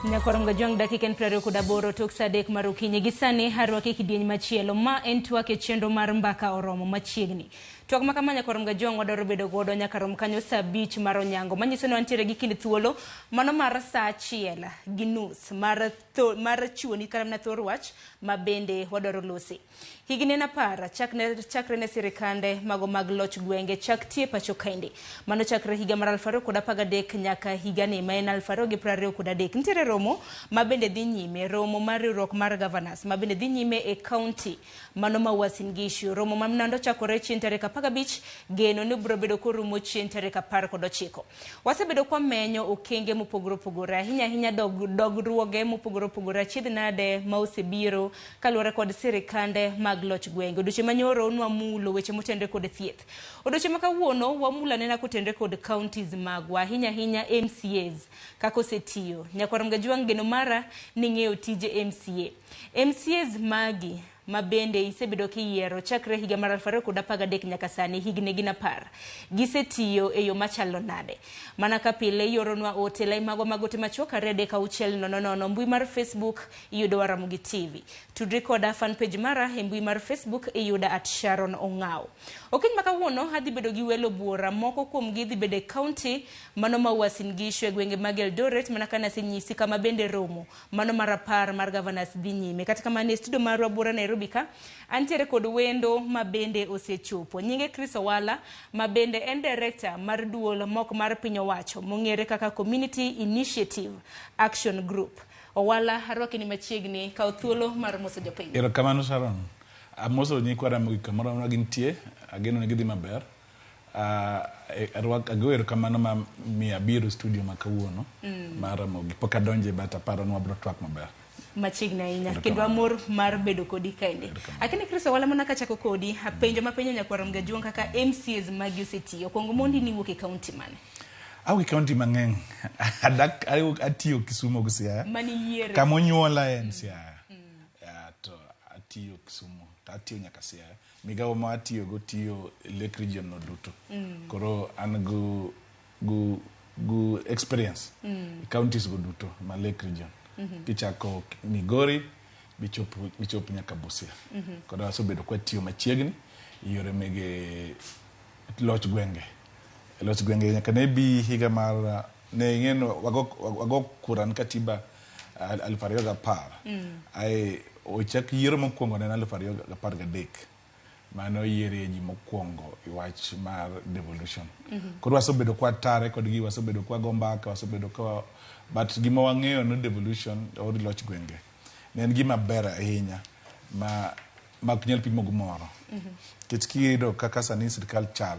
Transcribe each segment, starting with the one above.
Nyakwar Mgajwang' dakika en 28 tok saa 3 mar okinyi. Gi sani arwaki e kidieny machielo. Ma en twak e chenro mar mbaka oromo machiegni. Twak ma kama Nyakwar Mgajwang' wadwaro bedo godo nyaka rom kanyo saa 5 mar onyango. Manyiso ni wantiere gi kind thuolo mano mar saa 1:30 mar, mar chiwoni kata mana thor wach ma bende wadwaro lose. Higni en 10 chakre ne sirikande mago mag loch gwenge chak tie pacho kaendi. Mano chakre higa mar 2013 nyaka higani ma en 2023. Nitiere romo ma bende dhi nyime, romo mar riwruok mar governors ma bende dhi nyime e county mano ma Uasin Gishu. Romo ma nando chakore chieng' tarik 15, geno ni biro bedo korumo chieng' tarik 19. Wasebedo kwamenyo okenge mopogore opogore, ahinya ahinya dogruoge mopogore opogore, achiedh nade ma osebiro kaluwore kod sirikande mag loch gwenge. Odiochieng' manyoro nwamulo weche motenre kod thieth. Odiochieng' ma kawuono wamulo anena kotenre kod counties magwa, ahinya ahinya MCAs kaka osetiyo. Nyakwar Mgajwang' geno mara ni ng'eyo tije MCA. MCAs magi ma bende isebedo kiyiero chakre higa mar 2013 nyaka sani, higni gin 10. Gisetiyo e yo machalo nade? Mana ka pile ioronwa ote lai magwa mag ote machuok 23600, mbui mar Facebook iyudowa Ramogi TV. Tudri koda fan page mara e mbui mar Facebook iyuda at Sharon Ong'aw. Okinyi ma kawuono adhi bedo gi welo buora, moko kuomgi dhi bedo e county mano ma Uasin Gishu e gwenge mag Eldoret mana ka nasenyisi kama bende romo mano mar 10 mar governors dhi nyime. Kata kamano e studio marwa buora Nairobi ka antiere kod wendo ma bende osechopo. Nyinge Chris Owala ma bende en director mar duol mok mar piny owacho mong'ere kaka Community Initiative Action Group. Owala, arwaki ni machiegni, kaw thuolo mar moso jopiny. Erokamano Sharon. Amoso nyikwa Ramogi kamoro amora gintie, ageno ni gidhi maber. Ago erokamano ma miyo abiro studio ma kawuono mar Ramogi. Pok adonje but aparo ni wabiro twak maber. Machiegni ahinya kendo amor mar bedo kodi kaendi. Akini Chris Owala, mana kachako kodi, penjo mapenjo nyakwar Mgajuong' kaka MCAs magi osetiyo. Kuongo mondi ni iwuok e county mane? Awuok e county mang'eny. Adak atiyo Kisumu gi Siaya. Mani yiere. Kama onyuola en Siaya. To atiyo Kisumu, to atiyo nyaka Siaya. Migawo ma atiyo go tiyo Lake Region no duto. Koro an go experience e counties go duto ma Lake Region. Kichako Migori bichop nyaka Busia. Koro wasebedo kwatiyo machiegni e yore mege loch gwenge. Loch gwenge nyaka ne bi higa mar ne ing'eno wago kura ne katiba 2010. Ae ochak yiero mokwongo ne en 2013. Mane oyierie ji mokwongo e wach mar devolution. Koro wasebedo kwatare kodgi, wasebedo kwago mbaka, wasebedo kwa but gima wang'eyo ni devolution or loch gwenge ne en gima ber ahinya ma ok nyal pimo gimoro. Nikech kiyudo kaka sani sirikal chal,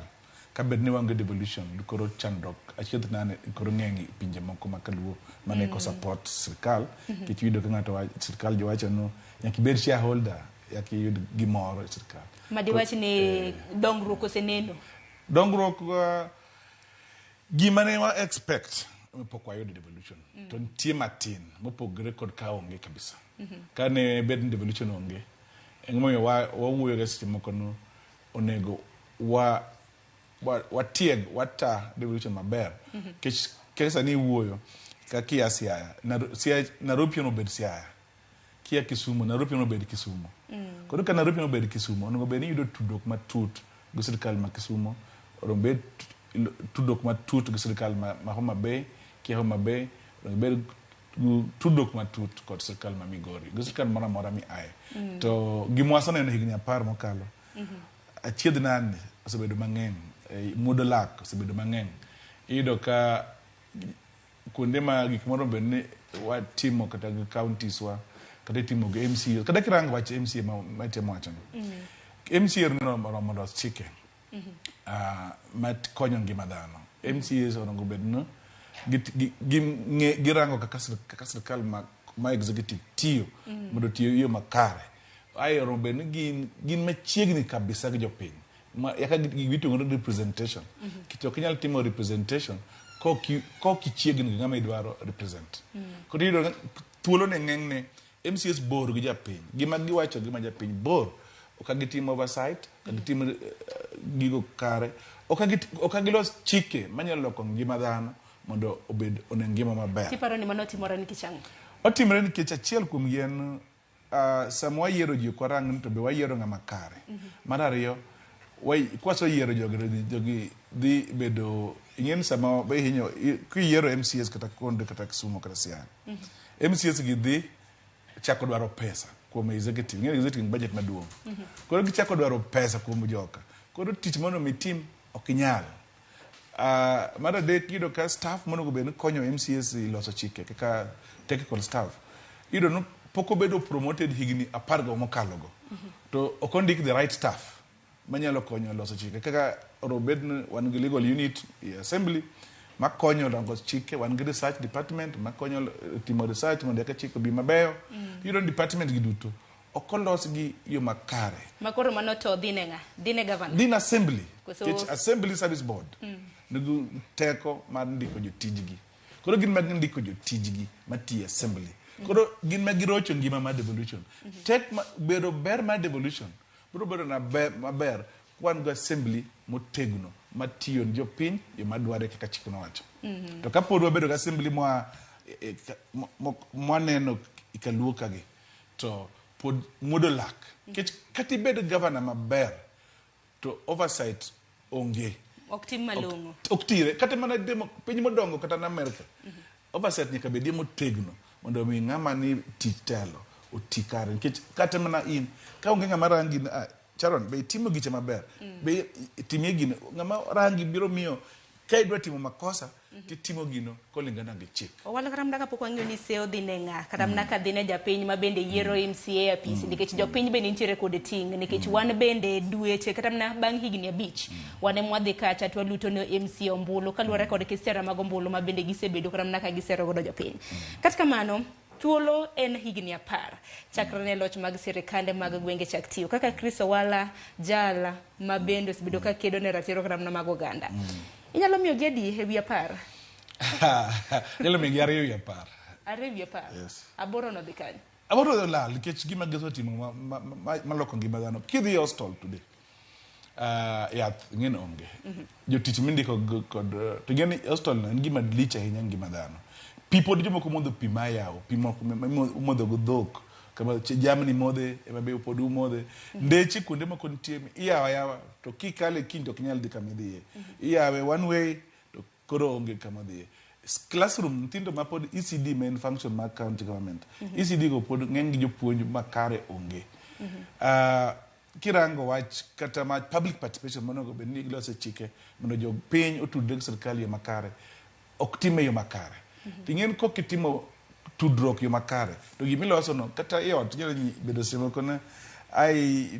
kabed ni waonge devolution, koro chandruok achiedh nade koro ng'eny e pinje moko ma kaluo mane ko support sirikal. Nikech iyudo ka ng'ato sirikal jowacho no nyaka ibed shareholder nyaka iyud gimoro e sirikal. Madiwach ni dongruok oseneno? Dongruok gima ne wa expect pok wayudo devolution. To nitie matin mopogore kod ka onge kabisa. Ka ne bed ni devolution onge, emomiyo wawuoyo ga seche moko no onego watieg wata devolution maber. Nikech kaka sani iwuoyo kaka ia Siaya, Nairobi onego obed Siaya. Kia Kisumu, Nairobi onego obed Kisumu. Koro ka Nairobi onego obed Kisumu, onego bed ni iyudo tudruok matut gi sirikal ma Kisumu, onego bed tudruok matut gi sirikal ma Homa Bay, kia Homa Bay, onego bed tudruok matut kod sirikal ma Migori, gi sirikal moro amora miaye. To gima waseneno higni 10 mokalo, achiedh nade osebedo mang'eny, muodo lak osebedo mang'eny. Iyudo ka kuonde ma gik moro bed ni watimo kata gi counties wa, kata itimo gi MCA, kata kirango wach MCA ma itemo wacho ni. MCA oromo mondo chike ma konyo ngima dhano. MCAs onego bed ni girango kaka sirikal ma executive tiyo mondo otiyo e yo makare. Ae onego bed ni gin machiegni kabisa gi jopiny. Yaka gituongo ni representation. Nikech ok inyal timo representation kok ichiegni gi ng'ama idwaro represent. Koro iyudo thuolo ne ng'eny ne MCAs bor gi japiny. Gima giwacho gi ma japiny bor. Ok gitim oversight, ok gitim gigo kare, ok gilos chike manyalo loko ngima dhano. mondo obed one ngima maber. Tiparo ni mano timore nikech ang'o? Otimore nikech achiel kuom gi en sama wayiero ji ok warang ni to be wayiero ng'ama kare. Mar ariyo, kwaseyiero jogi to jogi dhi bedo ing'e ni sama be ihinyo kiyiero MCAs kata Konde kata Kisumu kata Siaya. MCAs gi dhi chako dwaro pesa kuom executive. Ing'e ni executive nigi budget maduong'. Koro gichako dwaro pesa kuom joka. Koro tich mondo mi itim ok inyal. Mar adek iyudo ka staff monego bed ni konyo MCAs e loso chike kaka technical staff iyudo ni pok obedo promoted higni apar go mokalo go to ok ondik the right staff manyalo konyo loso chike kaka oro bed ni wan gi legal unit e assembly makonyo rango chike wan gi research department makonyo timo research mondo eka chike obi mabeyo. Iyudo ni department gi duto ok olos gi yo makare. Ma koro mano to dhi ne ng'a? Dhi ne governor? Dhi ne assembly. Nikech assembly service board nigi teko mar ndiko jotijgi. Koro gin ma gindiko jotijgi matiyo e assembly. Koro gin ma girocho ngima mar devolution. Tek ma, bedo ber mar devolution biro bedo na ber, maber kwan gi assembly motegno matiyo ne jopiny yo madware kaka chik nowacho. To kapod wabedo gi assembly moa e, e, mwaneno e kaluo kagi to pod muodo lak. Nikech kata ibed governor maber to oversight onge. Ok tim malong'o. Ok tire. Kata mana demo, piny modongo kata na Amerika. Oversight nyaka bedie motegno mondo mi ng'ama ni tich telo oti kare. Nikech kata mana in, ka onge ng'ama rangi ni, ah, Sharon, be itimo gicha maber? Be timie gino? Ng'ama rangi biro miyo ka idwa timo makosa, titimo gino kolingana gi chik. Owalo kata mana kapok wang'iyo ni seyo dhi ne ng'a, kata mana ka dhi ne japiny ma bende yiero MCA apisi, nikech jopiny bende nitiere kod ting', nikech wan bende dweche kata mana bang' higni abich, wan ema wadhi kacha to waluto ne MCA ombulu kaluwore kod kisera mag ombulu ma bende gisebedo kata mana ka gisero godo jopiny. Kata kamano, thuolo en higni 10 chakre ne loch mag sirikande mag gwenge chak tiyo. Kaka Chris Owala jal ma bende osebedo ka kedo ne ratiro kata mana mag oganda. Inyalo miyo gi adi e wi 10? Inyalo miyo gi 2 e wi 10. 2 e wi 10? Yes. 8 no dhi kanye? 8 olal nikech gima gisetimo maloko ngima dhano. Kidhi e hostel today, yath ing'e onge. Jotich mindiko kod to ing'e ni hostel no en gima lich ahinya ngima dhano. Pi pod jomoko modho pi ma yawo, pi moko modho go dhok, kama jamni modhe ema be pod umodhe. Ndeche kuonde moko nitie iyawo ayawa to kikale kiny to ok inyal dhi kama idhiye. Iyawe one way to koro onge kama dhiye. Classroom nyithindo ma pod ECD ma en function mar county government. ECD go pod ng'eny gi jopuonj makare onge. Kirango wach kata ma public participation monego bed ni gilose chike mondo jopiny otudre gi sirkal e yo makare, ok time e yo makare. To ing'e ni kok itimo tudruok e yo makare, to gimiloso no kata e ot inyalo bedo seche moko ne ai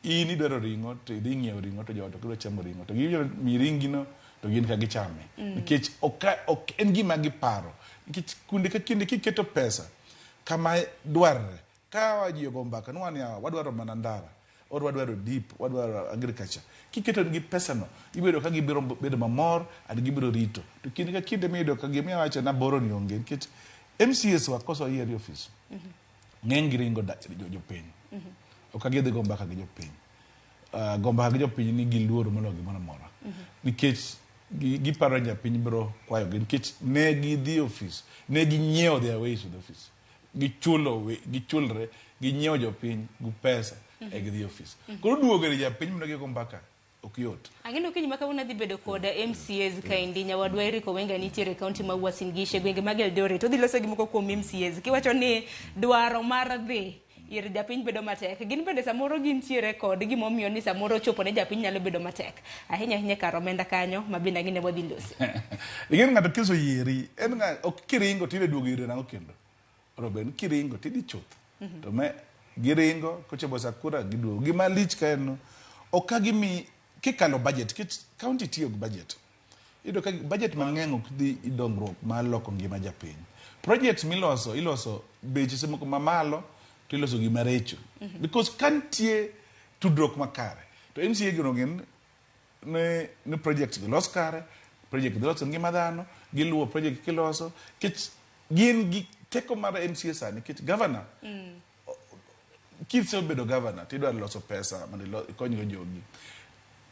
in idwaro ring'o to idhi ng'iewo ring'o to joot ok dwa chamo ring'o to ginyalo miyi ringi no to gin ka gichame. Nikech ok en gima giparo. Nikech kuonde ka kinde kiketo pesa kama dwarre, ka ji ogo mbaka ni wan yawa wadwaro mana ndara or wadwaro deep, wadwaro agriculture. Kiketo nigi pesa no, ibiro ka gibiro bedo mamor and gibiro rito. To kinde ka kinde miyudo ka gima iwacho na boro ni onge nikech MCAs wa koso yier e ofis. Ng'eny gi ringo jopiny. Ok gidhi go mbaka gi jopiny. Go mbaka gi jopiny ni giluoro moloyo gimoro amora. Nikech giparo ni japiny biro kwayogi nikech ne gidhi e ofis, ne ginyiewo their way to the office. Gichulo, gichulre, ginyiewo jopiny gi pesa e gidhi e ofis. Koro duogo ir japiny mondo gigo mbaka ok yot. Ang'e okinyi ma kawuono adhi bedo kod MCAs kaendi nyawadwa Eric Owenga nitiere e kaunti ma Uasin Gishu e gwenge mag Eldoret. Odhi loso gi moko kuom MCAs. Kiwacho ni dwaro mar dhi ir japiny bedo matek. Gin bende samoro gintiere kod gimomiyo ni samoro chopo ne japiny nyalo bedo matek. Ahinya ahinya kar omenda kanyo ma bende ang'e ni wadhi lose. Ing'e ni ng'ato kiseyieri, en ng'a ok kiringo tidhi duogo ire nang'o kendo. Robin kiringo tidhi chuth. To me giringo kochopo sa kura giduogo. Gima lich ka en ok ka gimi kikalo budget, nikech county tiyo gi budget. Iyudo ka budget mang'eny ok dhi e dongruok mar loko ngima japiny. Projects miloso, iloso beche seche moko mamalo to iloso gi marecho. Because ka nitie tudruok makare, to MCA gi onego ng'e ni project gi los kare, project dhi loso ngima dhano, giluwo project kiloso, nikech gin gi teko mar MCA sani, nikech governor, kisebedo governor tidwaro loso pesa mondo ikonygo jogi.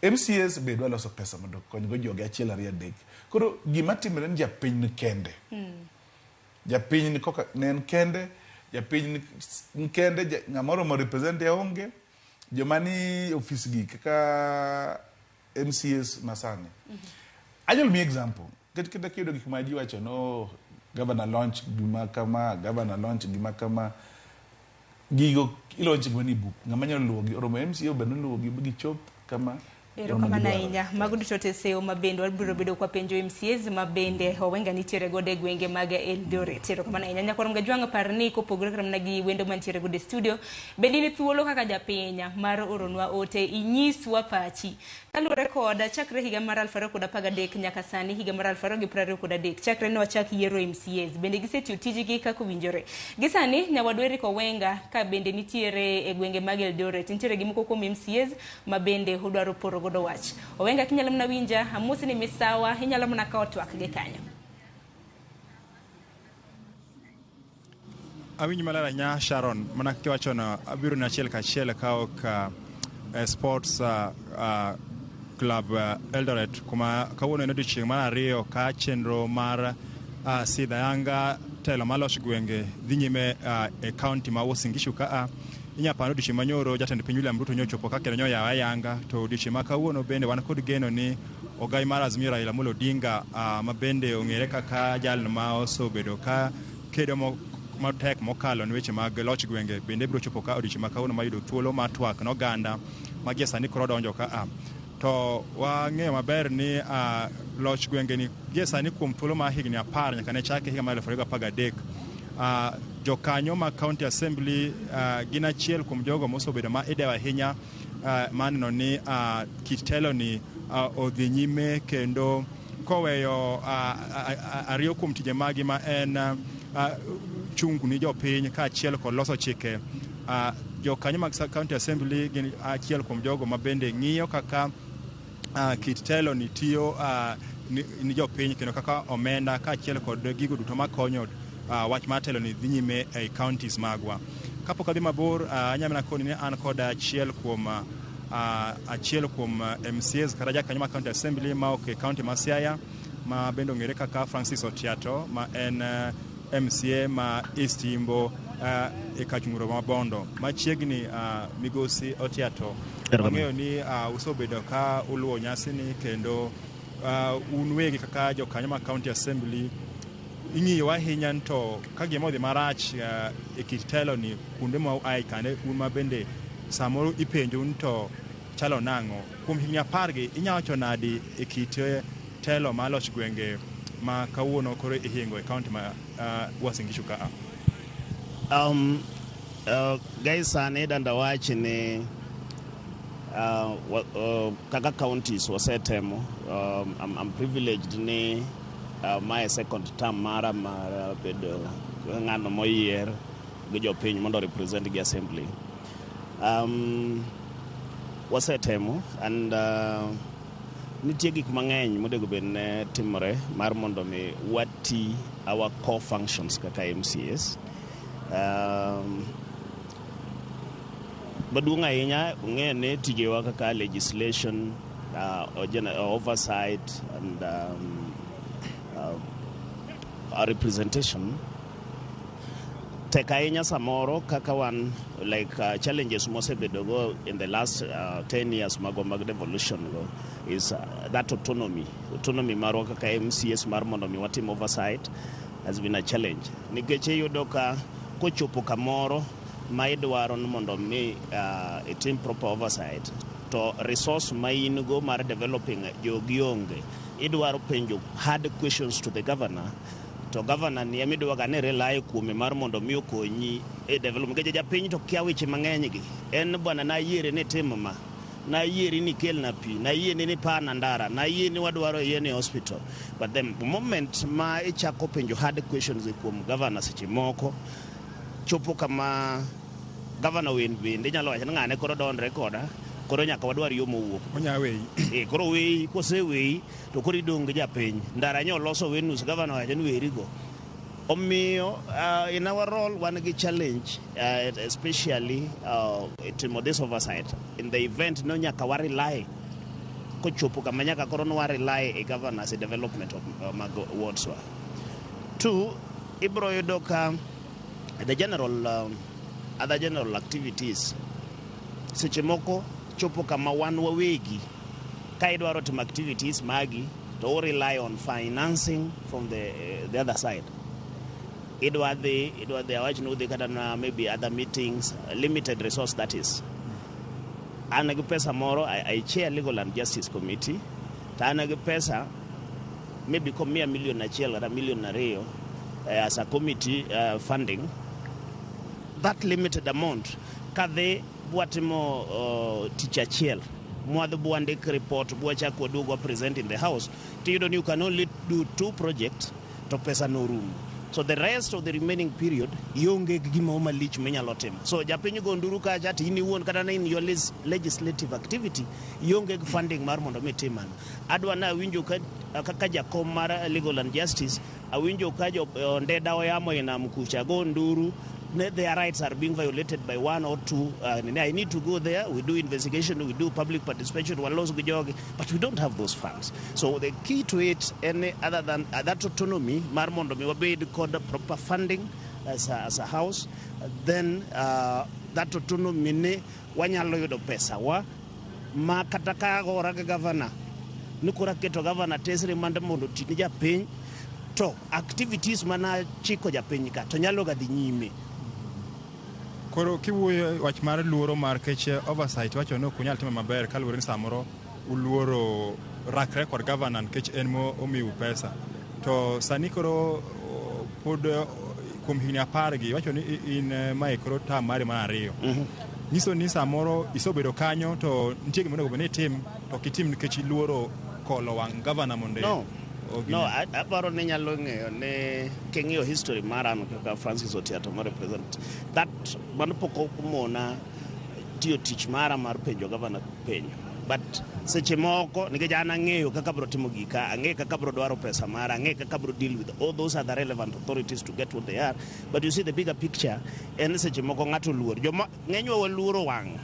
MCAs be dwa loso pesa mondo okonygo joge achiel ariyo adek. Koro gima timore ni japiny ni kende. Japiny ni koka ne en kende, japiny ni kende, ng'ama oromo represent e onge, joma ni ofis gi kaka MCAs masani. Anyalo miyi example. Kata kiyudo gik ma ji wacho no governor launch gima kama, governor launch gima kama. Gigo ilaunch gima ni book. Ng'ama nyalo luwogi oromo MCA be noluwogi gichop kama Erokamano ahinya. Mago duto te seyo ma bende wabiro bedo kwa penjo MCAs ma bende Owenga nitiere godo e gwenge mag Eldoret. Erokamano ahinya. Nyakwar Mgajwang' par ni kopogore kata mana gi wendo mantiere godo e studio, bende in thuolo kaka japiny mar oronwa ote inyiswa pachi. Kaluwore kod chakre higa mar 2013 nyaka sani higa mar 2023 chakre ne wachak yiero MCAs bende gisetiyo tijgi kaka owinjore. Gi sani nyawadwa Eric Owenga ka bende nitiere e gwenge mag Eldoret nitiere gi moko kuom MCAs ma bende odwaro poro godo wach. Owenga kinyalo mana winja, amosi ni misawa, inyalo mana kawo twak gi kanyo. Awinji maler ahinya Sharon, mana kaka iwachono, abiro ni achiel kachiel ka ok sports club Eldoret kuma kawuono en odiochieng' mar ariyo ka chenro mar sidho ayanga telo mar loch gwenge dhi nyime e county ma Uasin Gishu kaa. Inya paro odiochieng' manyoro jatend piny William Ruto nyochopo ka kendo nyoyawo ayanga, to odiochieng' ma kawuono bende wan kod geno ni ogai mar Azimio Raila Amolo Odinga ma bende ong'ere kaka jal ma osebedo ka kedo matek mokalo ne weche mag loch gwenge bende biro chopo ka odiochieng' ma kawuono mayudo thuolo mar twak ne oganda ma gie sani koro donjo ka a. To wang'eyo maber ni loch gwenge ni gie sani kuom thuolo mar higni 10 nyaka ne chake higa mar 2013 jokanyo mag County Assembly gin achiel kuom jogo mosebedo ma idewo ahinya mar neno ni kit telo ni odhi nyime kendo koweyo ariyo kuom tije magi ma en chung' ni jopiny kaachiel kod loso chike. Jokanyo mag County Assembly gin achiel kuom jogo ma bende ng'iyo kaka kit telo ni tiyo ni jopiny kendo kaka omenda kaachiel kod gigo duto makonyo wach mar telo ni dhi nyime e counties magwa. Kapok adhi mabor, anyalo mana koni ni an kod achiel kuom MCAs kata jakanyo mar County Assembly ma ok e county ma Siaya ma bende ong'ere kaka Francis Otiato ma en MCA ma East Imbo e Kachunguro ma Bondo. Machiegni migosi Otiato, wang'eyo ni usebedo ka uluwo nyasini kendo un wegi kaka jokanyo mag County Assembly ing'iyo ahinya to ka gima odhi marach e kit telo ni kuonde ma uae kande un ma bende samoro ipenjo un to chalo nang'o. Kuom higni 10 gi inyalo wacho nadi e kit telo mar loch gwenge ma kawuono koro ihingo e county ma Uasin Gishu kaa? Gai sani danda wach ni kaka counties wasetemo. I'm privileged ni my second term mara mar bedo ng'ano moyier gi jopiny mondo represent gi assembly. Wasetemo and nitie gik mang'eny monego bed ne timore mar mondo mi wati our core functions kaka MCAs. Maduong' ahinya ung'eyo ni tijewa kaka legislation, oversight and representation tek ahinya samoro kaka wan like challenges mosebedogo in the last 10 years magwa mag devolution go is that autonomy marwa kaka MCAs mar mondo mi watim oversight has been a challenge nikech iyudo ka kochopo kamoro ma idwaro ni mondo mi itim proper oversight to resource ma in go mar developing jogi onge, idwaro penjo hard questions to the governor to governor ni ema ni rely kuome mar mondo mi okonyi e development nikech japiny to kia weche mang'eny gi en bwana nayiere ni tim ma nayieri ni kelna pi nayieni ni pana ndara nayieni wadwaro yien e hospital but the moment ma ichako penjo hard questions kuom governor seche moko chopo kama governor wen bende inyalo wacho ni ng'ane koro dondre koda koro nyaka wadwar yo mowuok onya weyi koro weyi koseweyi to koro idong' gi japiny ndara nyo loso wenus governor wacho ni werigo. Omiyo in our role wan gi challenge especially timo this oversight in the event no nyaka wa rely Kochopo kama nyaka koro nwa rely e governors e development of mag wards wa. Two, ibro yudo ka the general other general activities seche moko chopo kama wan wawegi ka idwaro timo activities magi to o rely on financing from the other side. Idwa dhi awach ni udhi kata na maybe other meetings, limited resource. That is, an gi pesa moro, I chair Legal and Justice Committee, to an gi pesa maybe komiya million 1 kata million 2 as a committee funding, that limited amount kadhi bwatimo tich achiel mwadhi bwandik report bwachak waduog wa present in the house, tiyudo ni you can only do two projects to pesa norumo. So the rest of the remaining period ionge gi gimoro malich minyalo timo. So japiny go nduru kacha to in iwuon kata in your legislative activity ionge gi funding mar mondo mi itim mano. Adwa na awinjo ka kaka jakom mar Legal and Justice, awinjo ka jo Ndeda oyamo e nam kucha go nduru ne their rights are being violated by one or two. I need to go there, we do investigation, we do public participation, walos gi jogi, but we don't have those funds. So the key to it, any other than that autonomy mar mondo mi wabed kod proper funding as a house, then that autonomy ni wanyalo yudo pesa wa ma kata ka agora gi governor ni koro aketo governor tesre mande mondo oti ni japiny to activities mana chiko japiny ka to nyalo ga dhi nyime. Koro kiwuoyo wach mar luoro mar kech oversight, wacho ni ok unyal timo maber kaluwore ni samoro uluoro rakre kod gavana nikech en mo omiu pesa. To sani koro pod kuom higni 10 gi iwacho ni in mae koro term mari mar ariyo. Nyiso ni samoro isebedo kanyo to nitie gima onego bed ni itim to ok itim nikech iluoro kolo wang' gavana mondo No. No, aparo ni nyalo ng'eyo ni king'iyo history mara an kaka Francis Otiato ma represent that, mano pok omona tiyo tich mara mar penjo gavana penjo. But seche moko nikech an ang'eyo kaka bro timo gika, ang'eyo kaka bro dwaro pesa mara, ang'eyo kaka bro deal with all those other relevant authorities to get what they are. But you see, the bigger picture en seche moko ng'ato luor joma ng'enywa waluoro wang'.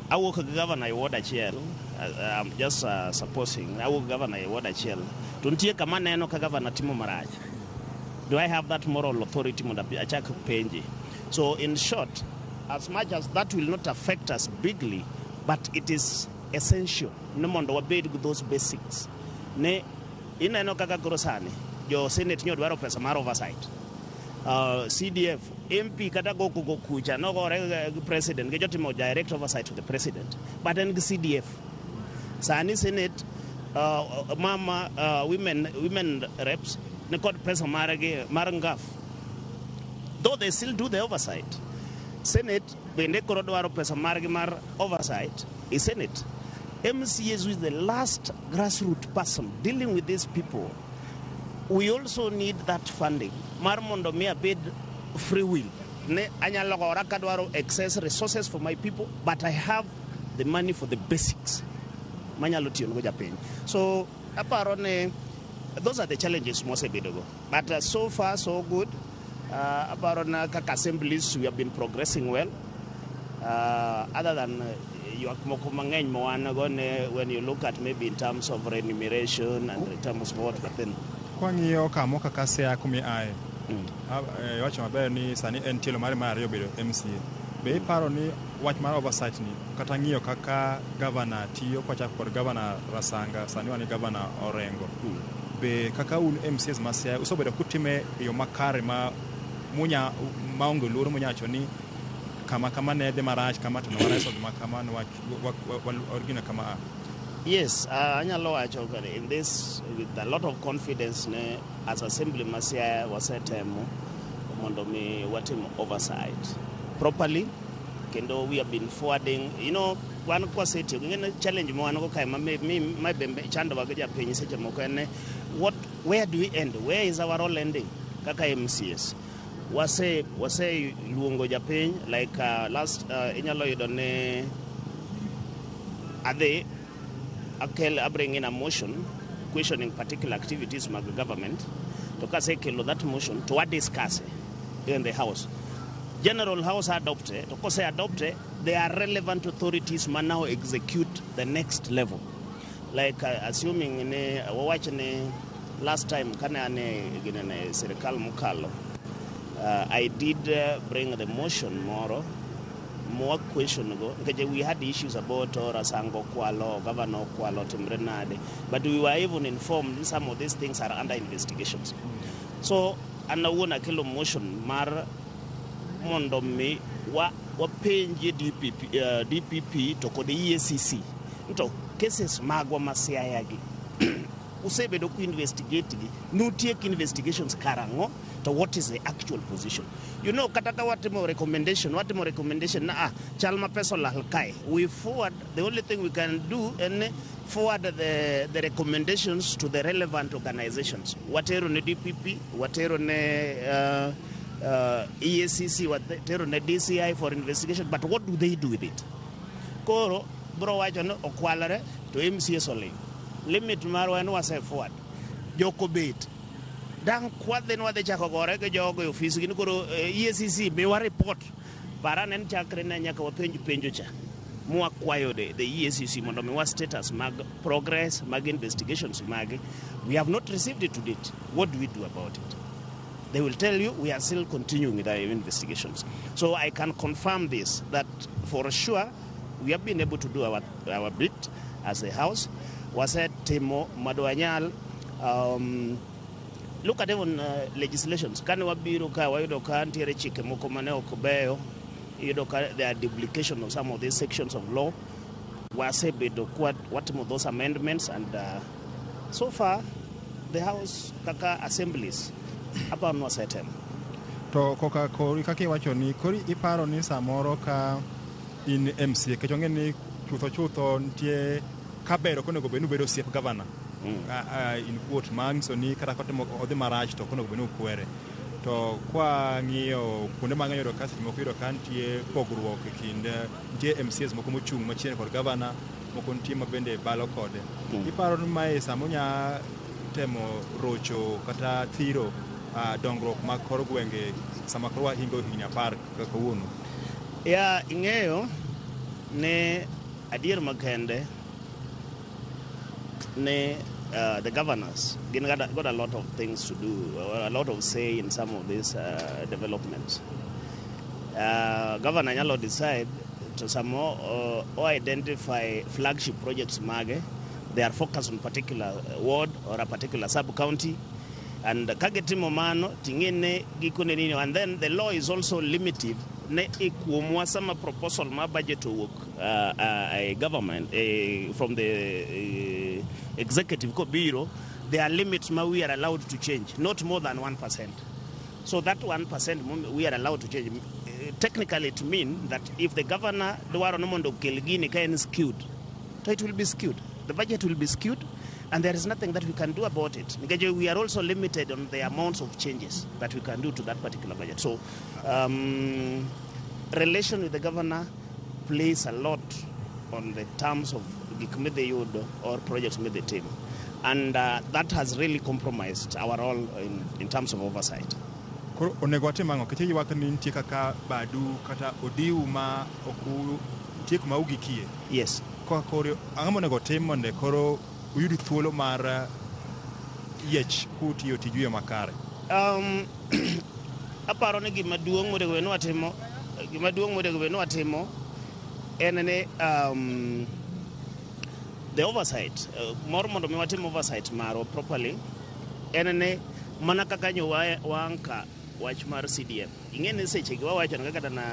Awuok gi gavana e ward achiel, I'm just supposing awuok gi gavana e ward achiel to nitie kama aneno ka gavana timo marach. Do I have that moral authority mondo achak penje? So in short, as much as that will not affect us bigly, but it is essential ni mondo wabed gi those basics. Ne ineno kaka koro sani jo Senate nyo dwaro pesa mar oversight, CDF, MP kata go koko kucha nogore gi president gi jotimo direct oversight to the president, but en gi CDF. Sani Senate, mama women reps ni kod pesa margi mar ngaf, though they still do the oversight. Senate bende koro dwaro pesa margi mar oversight e Senate. MCAs, who is the last grassroots person dealing with these people, we also need that funding mar mondo mi abed free will ne anyalo gora kadwaro excess resources for my people, but I have the money for the basics manyalo tiyogo japiny. So aparo ni those are the challenges mosebedogo, but so far so good. Aparo na kaka assemblies we have been progressing well, other than ywak moko mang'eny ma wan go ne when you look at maybe in terms of remuneration and in terms of what, but then Kwang'iyo kamo kaka Siaya kumi aye, iwacho maber ni sani en tielo mare mar ariyo bedo MCA. Be iparo ni wach mar oversight ni kata ng'iyo kaka gavana tiyo kwachako kod Gavana Rasanga, sani wan gi Gavana Orengo, be kaka un MCAs ma Siaya usebedo kutime e yo makare ma munya maonge luoro munya wacho ni kama kama ne dhi marach kama to ne wareso gima kama ne wagino kama a? Yes, anyalo wacho that in this with a lot of confidence ne as assembly ma Siaya wasetemo mondo mi watim oversight properly, kendo we have been forwarding, wan kwasetiyo ng'e challenge ma wan go kae ma ma bende chandowa gi japiny seche moko en ni what, where do we end, where is our role ending kaka MCAs? Wase luongo japiny like last inyalo yudo ni adhi akel I bring in a motion questioning particular activities mag government, to kasekelo that motion to wa discuss in the house, general house adopte, to kose adopte There are relevant authorities ma now execute the next level. Like assuming ni wawach ni last time kane ane ginene sirikal mokalo, I did bring the motion moro more question go nikech we had issues about Rasango kwalo, governor kwalo, timre nade, but we were even informed some of these things are under investigations. So an awuon akelo motion mar mondo mi wa wapenje DPP, DPP to kod EACC to cases magwa ma Siaya gi usebedo ku investigate gi nutiek investigations karang'o, to what is the actual position? Kata ka watimo recommendation na chal ma pesa olal kae, we forward. The only thing we can do en forward the recommendations to the relevant organizations. Watero ne DPP, watero ne EACC, watero ne DCI for investigation, but what do they do with it? Koro bro wacho ni okwalore to MCAs oling. Limit marwa en wase forward joko bet dang' kwadhi ni wadhi chako gore gi jogo e ofis gi ni koro EACC miwa report para ne en chakre ne nyaka wapenj penjo cha mwakwayo the EACC mondo miwa status mag progress mag investigations magi. We have not received it to date. What do we do about it? They will tell you, "We are still continuing with our investigations." So I can confirm this, that for sure we have been able to do our bit as a house. Wasetimo madwanyal. Look at even legislations. Kane wabiro ka wayudo ka nitiere chike moko mane ok beyo, iyudo ka there are duplication of some of these sections of law. Wasebedo kwa watimo those amendments, and so far the house kaka assemblies aparo ni wasetemo. To koka kori kaka iwacho ni kori iparo ni samoro ka in MCA nikech wang'e ni chutho chutho nitie kaber ok onego bed ni ubedo osiep gavana, in quote, manyiso ni kata kotimo odhi marach to ok onego bed ni ukwere. To kwa ng'iyo kuonde mang'eny yudo ka seche moko yudo ka nitie pogruok e kind nitie MCAs moko mochung' machiegni kod gavana, moko nitie ma bende balo kode. Iparo ni mae sama unya temo rocho kata thiro dongruok mag kor gwenge sama koro wahingo higni 10 kaka kawuono? Ya ing'eyo ne adier makende ne the governors gin got a lot of things to do or a lot of say in some of these developments. Governor nyalo decide to samo or identify flagship projects mage. They are focused on particular ward or a particular sub county, and kagitimo mano ting'e ne gikone nini, and then the law is also limited ne e kuomwa sama proposal mar budget owuok a government from the executive kobiro, there are limits ma we are allowed to change, not more than 1%. So that 1% we are allowed to change, technically it means that if the governor dwaro ni mondo okel gini ka en skewed, to it will be skewed. The budget will be skewed, and there is nothing that we can do about it. Nikech we are also limited on the amounts of changes that we can do to that particular budget. So relation with the governor plays a lot on the terms of gik midhi yudo or projects midhi timo. And that has really compromised our role in terms of oversight. Koro onego watim ang'o? Nikech ywak ni nitie kaka badu kata odiu ma ok nitie kuma ugikie. Yes. Koa koro ang'o monego tim mondo koro uyud thuolo mar yiech kutiyo tiju e yo makare? Aparo ni gima duong' monego bed ni watimo, gima duong' monego bed ni watimo en ni the oversight, mor mondo mi watim oversight marwa properly en ni mana kaka nyo waanka wach mar CDF. Ing'e ni seche gi wawacho ni kata na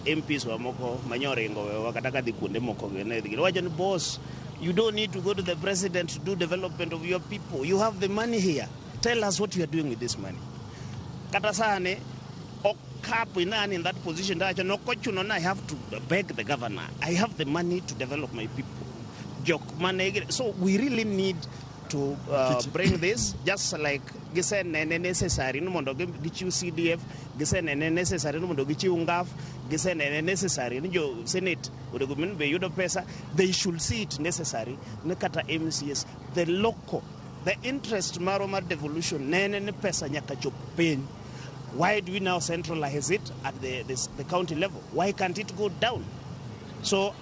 MPs wa moko manyoringo wewa kata kadhi kuonde moko ne giwacho ni, "Boss, you don't need to go to the president to do development of your people. You have the money here. Tell us what you are doing with this money." Kata sani ok kapo inani in that position tawacho ni ok ochuno ni I have to beg the governor. I have the money to develop my people. Jok mane, so we really need to bring this just like gisenene necessary ni mondo gichiw CDF, gisenene necessary ni mondo gichiw NGAAF, gisenene necessary ni jo senate onego bed ni be yudo pesa. They should see it necessary ni kata MCAs, the local, the interest marwa mar devolution nene ni pesa nyaka chop piny. Why do we now centralize it at the county level? Why can't it go down? So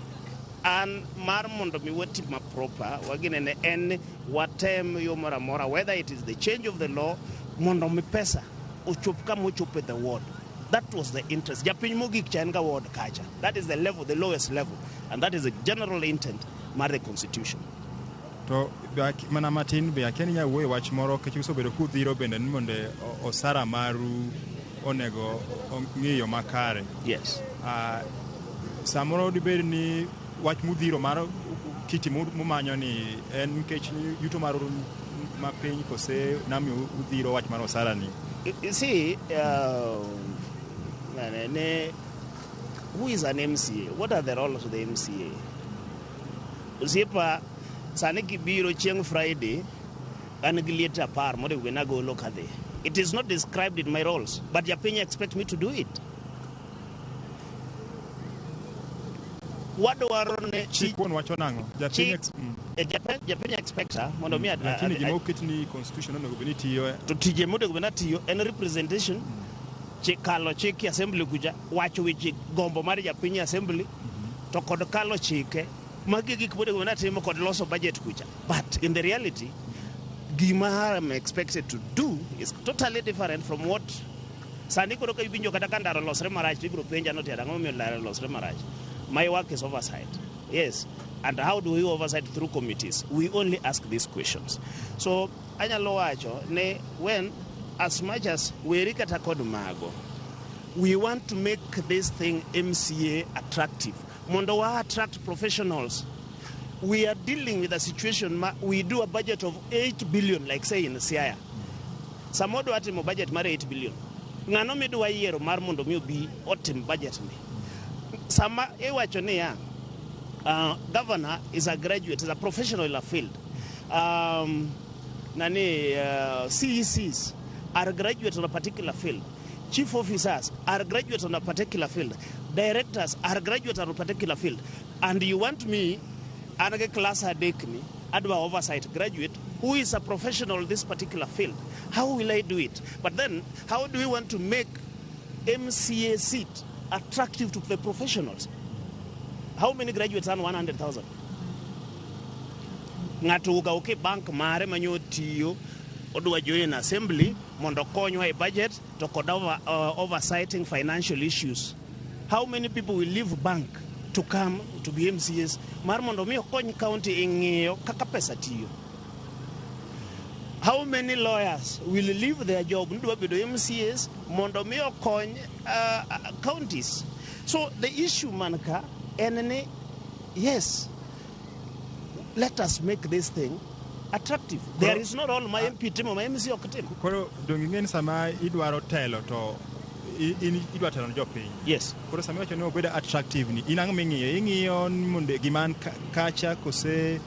an mar mondo mi wati ma proper waginene en watem yo moro amora, whether it is the change of the law, mondo mi pesa ochop kama ochopo e the ward. That was the interest. Japiny mogik cha en ga ward kacha. That is the level, the lowest level, and that is the general intent mar the constitution. To mana matin be akia ni inyalo wuoyo wach moro nikech usebedo kudhiro bende ni mondo osara maru onego ong'i yo makare. Yes. Samoro dibed ni wach mudhiro mar kiti mumanyo ni en nikech yuto maru mapiny kose nami udhiro wach mar osara ni? You see, who is an MCA? What are the roles of the MCA? Osiepa, sani kibiro chieng' Friday, an gi liete 10 monego bed ni agolo kadhi. It is not described in my roles, but japiny expect me to do it. Wadwaro ne Chik wuon wacho nang'o? Japiny Japiny expecta mondo mi Lakini gima oket ni constitution onego bed ni tiyo To tije monego bed ni atiyo en representation, kalo chik e assembly kucha, wacho weche gombo mar japiny e assembly, to kod kalo chike magi gik monego bed ni atimo kod loso budget kucha. But in the reality, gima I'm expected to do is totally different from what sani koro ka iwinjo kata ka ndara olosre marach to ibiro penja ni ang'o momiyo ndara olosre marach. My work is oversight. Yes. And how do we oversight? Through committees. We only ask these questions. So anyalo wacho ni when as much as weri kata kod mago, we want to make this thing MCA attractive. Mondo wa attract professionals. We are dealing with a situation ma we do a budget of 8 billion, like say in Siaya. Sama odwa timo budget mar 8 billion. Ng'ano midwa yiero mar mondo mi obi otim budget ni? Sama iwacho niya, governor is a graduate, is a professional in a field. Nani, CECs are graduates on a particular field. Chief officers are graduates on a particular field. Directors are graduates on a particular field. And you want me, an gi class adek ni, adwa oversight graduate who is a professional in this particular field. How will I do it? But then, how do we want to make MCA seat attractive to the professionals? How many graduates earn 100,000? Ng'ato ogaw ke bank mare manyo tiyo, odwa join assembly mondo okonywa e budget to kod oversighting financial issues. How many people will leave bank to come to be MCAs mar mondo mi okony county e ng'iyo kaka pesa tiyo? How many lawyers will leave their job nidwa bedo MCAs mondo mi okony counties? So the issue man ka en ni, yes, let us make this thing attractive. There is no role ma MP timo ma MC ok tim. Koro donge ing'e ni sama idwaro telo to in idwa telo ne jopiny. Yes. Koro sama iwacho ni obed attractive ni, in ang'o ming'iyo? Ing'iyo ni mondo gima an kacha kose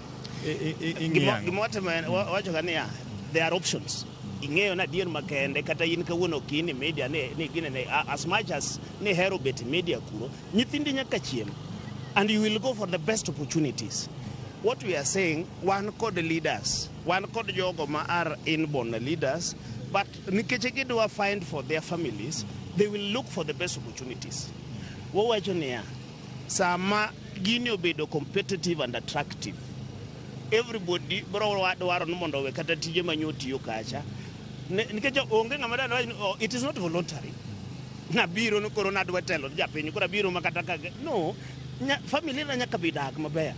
ing'iyo ang'o? Gima watimo en, wacho ga niya, there are options. Ing'eyo na adier makende kata in kawuono ok in e media ni gine ne, as much as ni hero bet e media kuro, nyithindi nyaka chiem. And you will go for the best opportunities. What we are saying, wan kod leaders, wan kod jogo ma are inborn leaders, but nikech gidwa find for their families, they will look for the best opportunities. Wawacho niya, sama gini obedo competitive and attractive, everybody bro dwaro ni mondo owe kata tije manyo tiyo kacha. Nikech onge ng'ama dwa ni, oh, it is not voluntary. Nabiro ni koro nadwa telo ni japiny, koro abiro ma kata ka no, family na nyaka bi dak maber.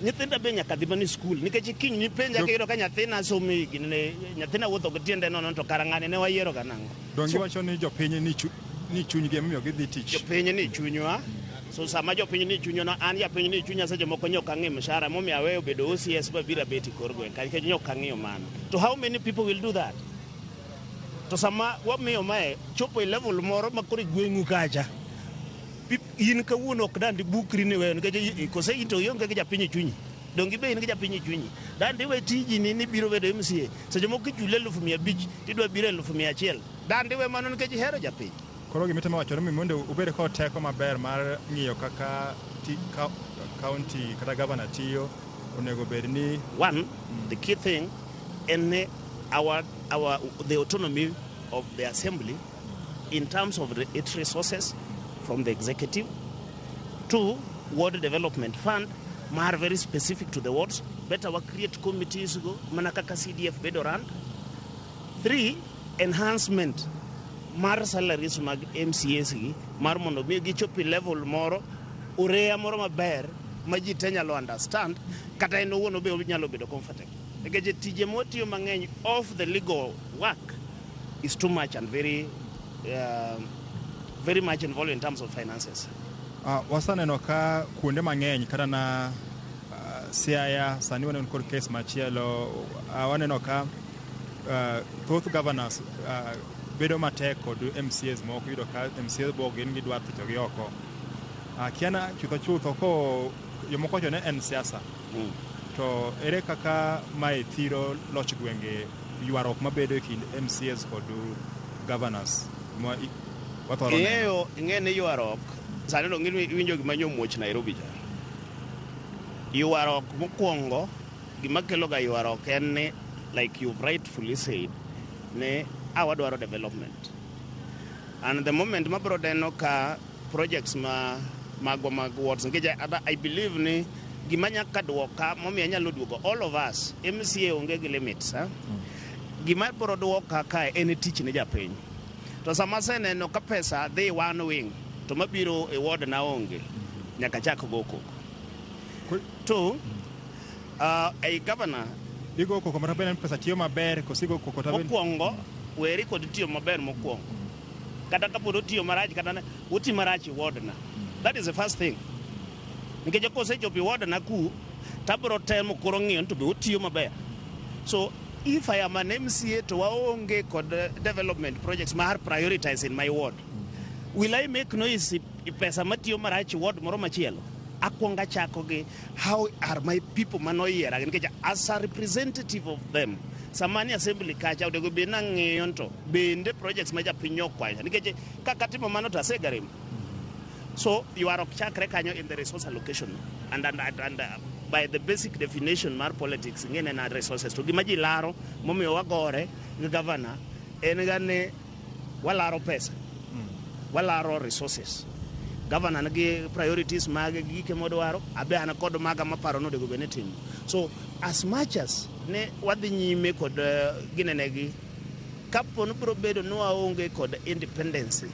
Nyithinda be nyaka dhi mana e skul, nikech kiny nipenja kiyudo ka nyathina somo e gini ne, nyathina wuotho gi tiende nono to kara ng'ani ne wayiero ga nang'o? Donge iwacho ni jopiny ni chunygi emomiyo gidhi tich? Jopiny ni chunywa. So sama jopiny ni chunywa no, an japiny ni chunya seche moko nyok ang'i mshahara momiyo aweyo bedo OCS mabiro abet e kor gweng' nikech nyok ang'iyo mano. To how many people will do that? To sama wamiyo mae chopo e level moro ma koro e gweng'u kacha, in kawuono ok dang' dibukri ni weyo nikech kose in to ionge gi japiny e chunyi. Donge ibe in gi japiny e chunyi? Dang' diwe tiji ni biro bedo MCA. Seche moko kichuli 500,000 tidwa biro 100,000. Dang' diwe mano nikech ihero japiny. Koro gima itemo wacho ni mondo ubed kod teko maber mar ng'iyo kaka county kata governor tiyo, onego bed ni One, the key thing en ni the autonomy of the assembly in terms of its resources from the executive. Two, Ward Development Fund mar very specific to the wards. Better wa create committees go mana kaka CDF bedo run. Three, enhancement mar salaries mag MCAs gi mar mondo mi gichop e level moro urea moro maber ma ji te nyalo understand, kata en owuon obe onyalo bedo comfortable, nikech tije motiyo mang'eny off the legal work is too much and very much involved in terms of finances. Waseneno ka kuonde mang'eny kata na Siaya sani waneno kod case machielo, waneno ka thoth governors bedo matek kod MCAs moko. Iyudo ka MCAs bo gin gidwa thicho gi oko. Kiana chutho chutho ko jomoko wacho ni en siasa. To ere kaka mae thiro loch gwenge, ywaruok mabedo e kind MCAs kod governors ma wathoro neno? Ing'eyo, ing'e ni ywaruok sani dong iwinjo gima nyomuoch Nairobi cha. Ywaruok mokwongo, gima kelo ga ywaruok en ni, like you've rightfully said, ni a wadwaro development, and the moment mabro neno ka projects ma magwa mag wards, nikech I believe ni gima nyaka duoka momiyo anyalo duogo all of us MCA onge gi limits, ha? Gima bro duoka kae en tich ne japiny. To sama aseneno ka pesa dhi one wing to mabiro e ward na onge, nyaka chak go koko. Two, ei governor Igo koko mata bed ni pesa tiyo maber koso igo koko ta bed Mokwongo weri kod tiyo maber mokwongo, kata kapod otiyo marach, kata oti marach e ward na, that is the first thing, nikech kosechopo e ward na ku tabro temo koro ng'iyo ni to be otiyo maber. So if I am an MCA to waonge kod development projects mar prioritize in my ward, will I make noise i pesa matiyo marach e ward moro machielo? Akwongo achako gi how are my people manoyiera, nikech as a representative of them sama ni assembly kacha onego bed nang'iyo to bende projects ma japiny okwayo, nikech kaka atimo mano to asegarem. So ywaruok chakre kanyo in the resource allocation and by the basic definition mar politics, ing'e na resources to gima ji laro momiyo wagore gi governor en ga ni walaro pesa, walaro resources. Governor nigi priorities mage, gike modwaro, abe an kod maga maparo nonego bed ni timo. So as much as ne wadhi nyime kod ginenegi, kapo ni biro bedo ni waonge kod independence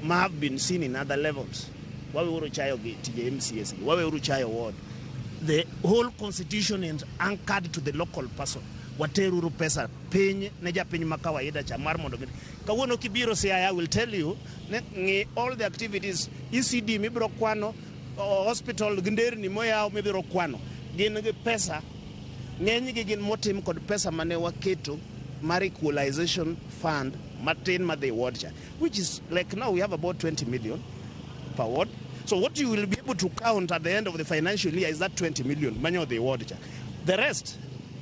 ma have been seen in other levels, waweuru chayo gi tije MCAs gi, waweuru chayo ward. The whole constitution is anchored to the local person. Wateruru pesa piny ne japiny ma kawaida cha mar mondo kawuono kibiro Siaya, I will tell you ne ng'i all the activities, ECD mibiro kwano, hospital gi nderni moyaw mibiro kwano, gin gi pesa ng'enygi gin motim kod pesa mane waketo mar equalization fund matin madhi e ward cha, which is like now we have about 20 million per ward. So what you will be able to count at the end of the financial year is that 20 million manyo dhi e ward cha. The rest,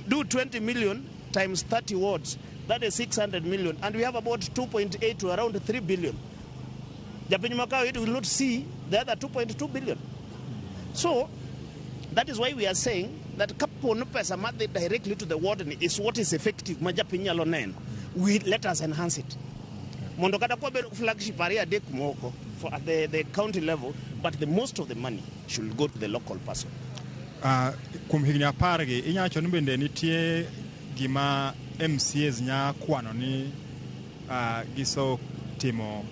do 20 million times 30 wards, that is 600 million, and we have about 2.8 to around 3 billion. Japiny ma it will not see the other 2.2 billion. So that is why we are saying that kapo ni pesa madhi directly to the ward ni is what is effective ma japiny nyalo neno, we let us enhance it mondo kata kwabedo flagship ariyo adek moko for at the county level, but the most of the money should go to the local person. Kuom higni 10 gi inyalo wacho ni bende nitie gima MCAs nya kwano ni gisetimo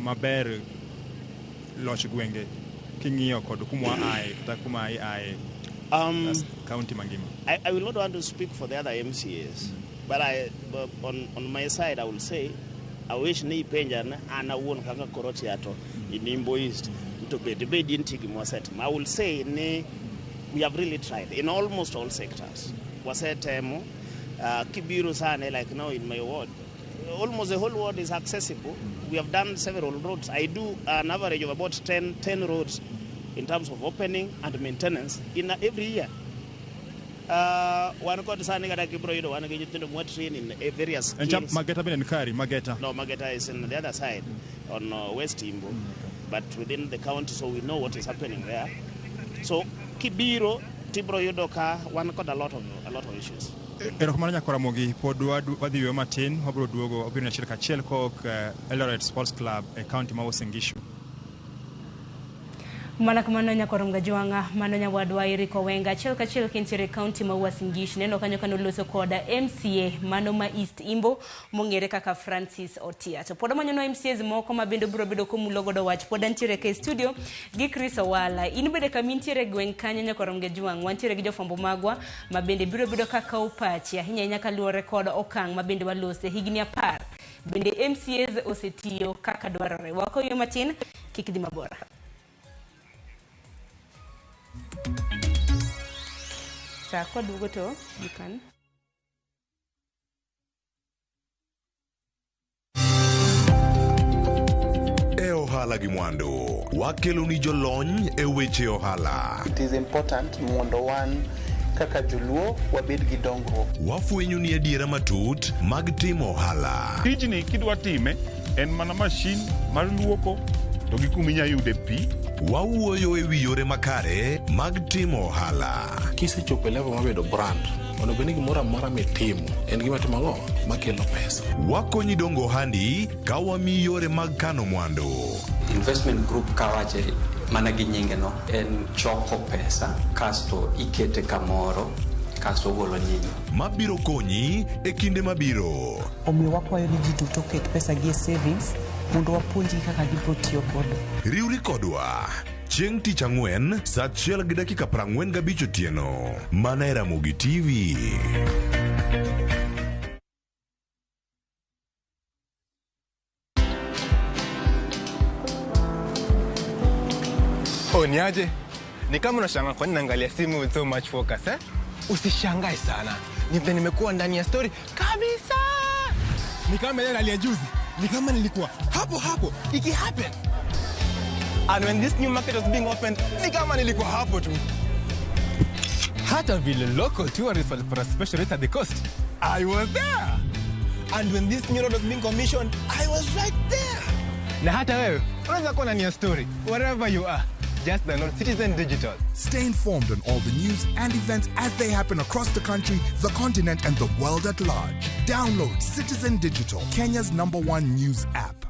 maber loch gwenge king'iyo kod kuma ae kata kuma ae as county mangima? I will not want to speak for the other MCAs, but on my side I will say I wish ni ipenja ni an awuon kaka koro Tiato in Imbo East to bed nitie gima wasetimo. I will say ni we have really tried in almost all sectors. Wasetemo, kibiro sani, like now in my ward, almost the whole ward is accessible. We have done several roads. I do an average of about 10 roads in terms of opening and maintenance in every year. Wan kod sani kata kibro yudo wan gi nyithindo mwa train in various En cha skills. Mageta bende ni kari Mageta? No, Mageta is in the other side, on West Imbo, but within the county, so we know what is happening there. So kibiro tibro yudo ka wan kod a lot of issues. Erokamano nyakwaramogi, pod wadhi yueyo matin, wabiro duogo wabiro achiel kachiel kowuok Eldoret Sports Club e county ma Uasin Gishu. Mana kamano nyakorom Gajwang'a, mano nyawadwa Eric Owenga achiel kachiel kintiere e kaunti ma Uasin Gishu. Neno kanyo kanoloso koda MCA mano ma East Imbo mong'ere kaka Francis Otiato. Pod amanyonwa MCAs moko ma bende obiro bedo komulo godo wach. Pod antiere ka e studio gi Chris Owala. In bende kama intiere e gweng' kanyo nyakorom Gajwang', wantiere gi jofwambo magwa ma bende biro bedo ka kawo pachi ahinya ahinya kaluwore kod okang' ma bende walose higni 10. Bende MCAs osetiyo kaka dwarore. Wakoyo matin, kik dhi mabor. Saa kwaduogo to you can. E ohala gi mwandu, wakeloni jolony e weche ohala. It is important mondo wan kaka joluo wabed gi dongruok. Wafwenyoni adiera matut mag timo ohala. Tijni kidwa time en mana mashin mar luoko to gi kuma inya yude pi. Wawuoyo e wi yore makare mag timo ohala. Kisechopo e level mar bedo brand, onego bed ni gimoro amora mitimo en gima timo ang'o makelo pesa. Wakonyi dongo ohandi ka wamiyi yore mag kano mwandu. Investment group kawache mana gi nyinge no en choko pesa kasto ikete kamoro kasto ogolo nyinyo. Mabiro konyi e kinde mabiro. Omiyo wakwayo ni ji duto oket pesa gi e savings mondo wapuonjgi kaka gibiro tiyo godo. Riwri kodwa chieng' tich ang'wen saa 1:45 otieno mana e Ramogi TV. Oh, niaje? Ni kama unashangaa kwa nini naangalia simu with so much focus, eh? Usishangae sana. Ni vile nimekuwa ndani ya story kabisa. Ni kama ile nalia juzi. Ni kama nilikuwa hapo hapo iki happen. And when this new market was being opened, ni kama nilikuwa hapo tu. Hata vile local tourists walipata special rate at the coast, I was there. And when this new road was being commissioned, I was right there. Na hata wewe unaweza kuwa ndani ya story wherever you are. Just download Citizen Digital. Stay informed on all the news and events as they happen across the country, the continent, and the world at large. Download Citizen Digital, Kenya's #1 news app.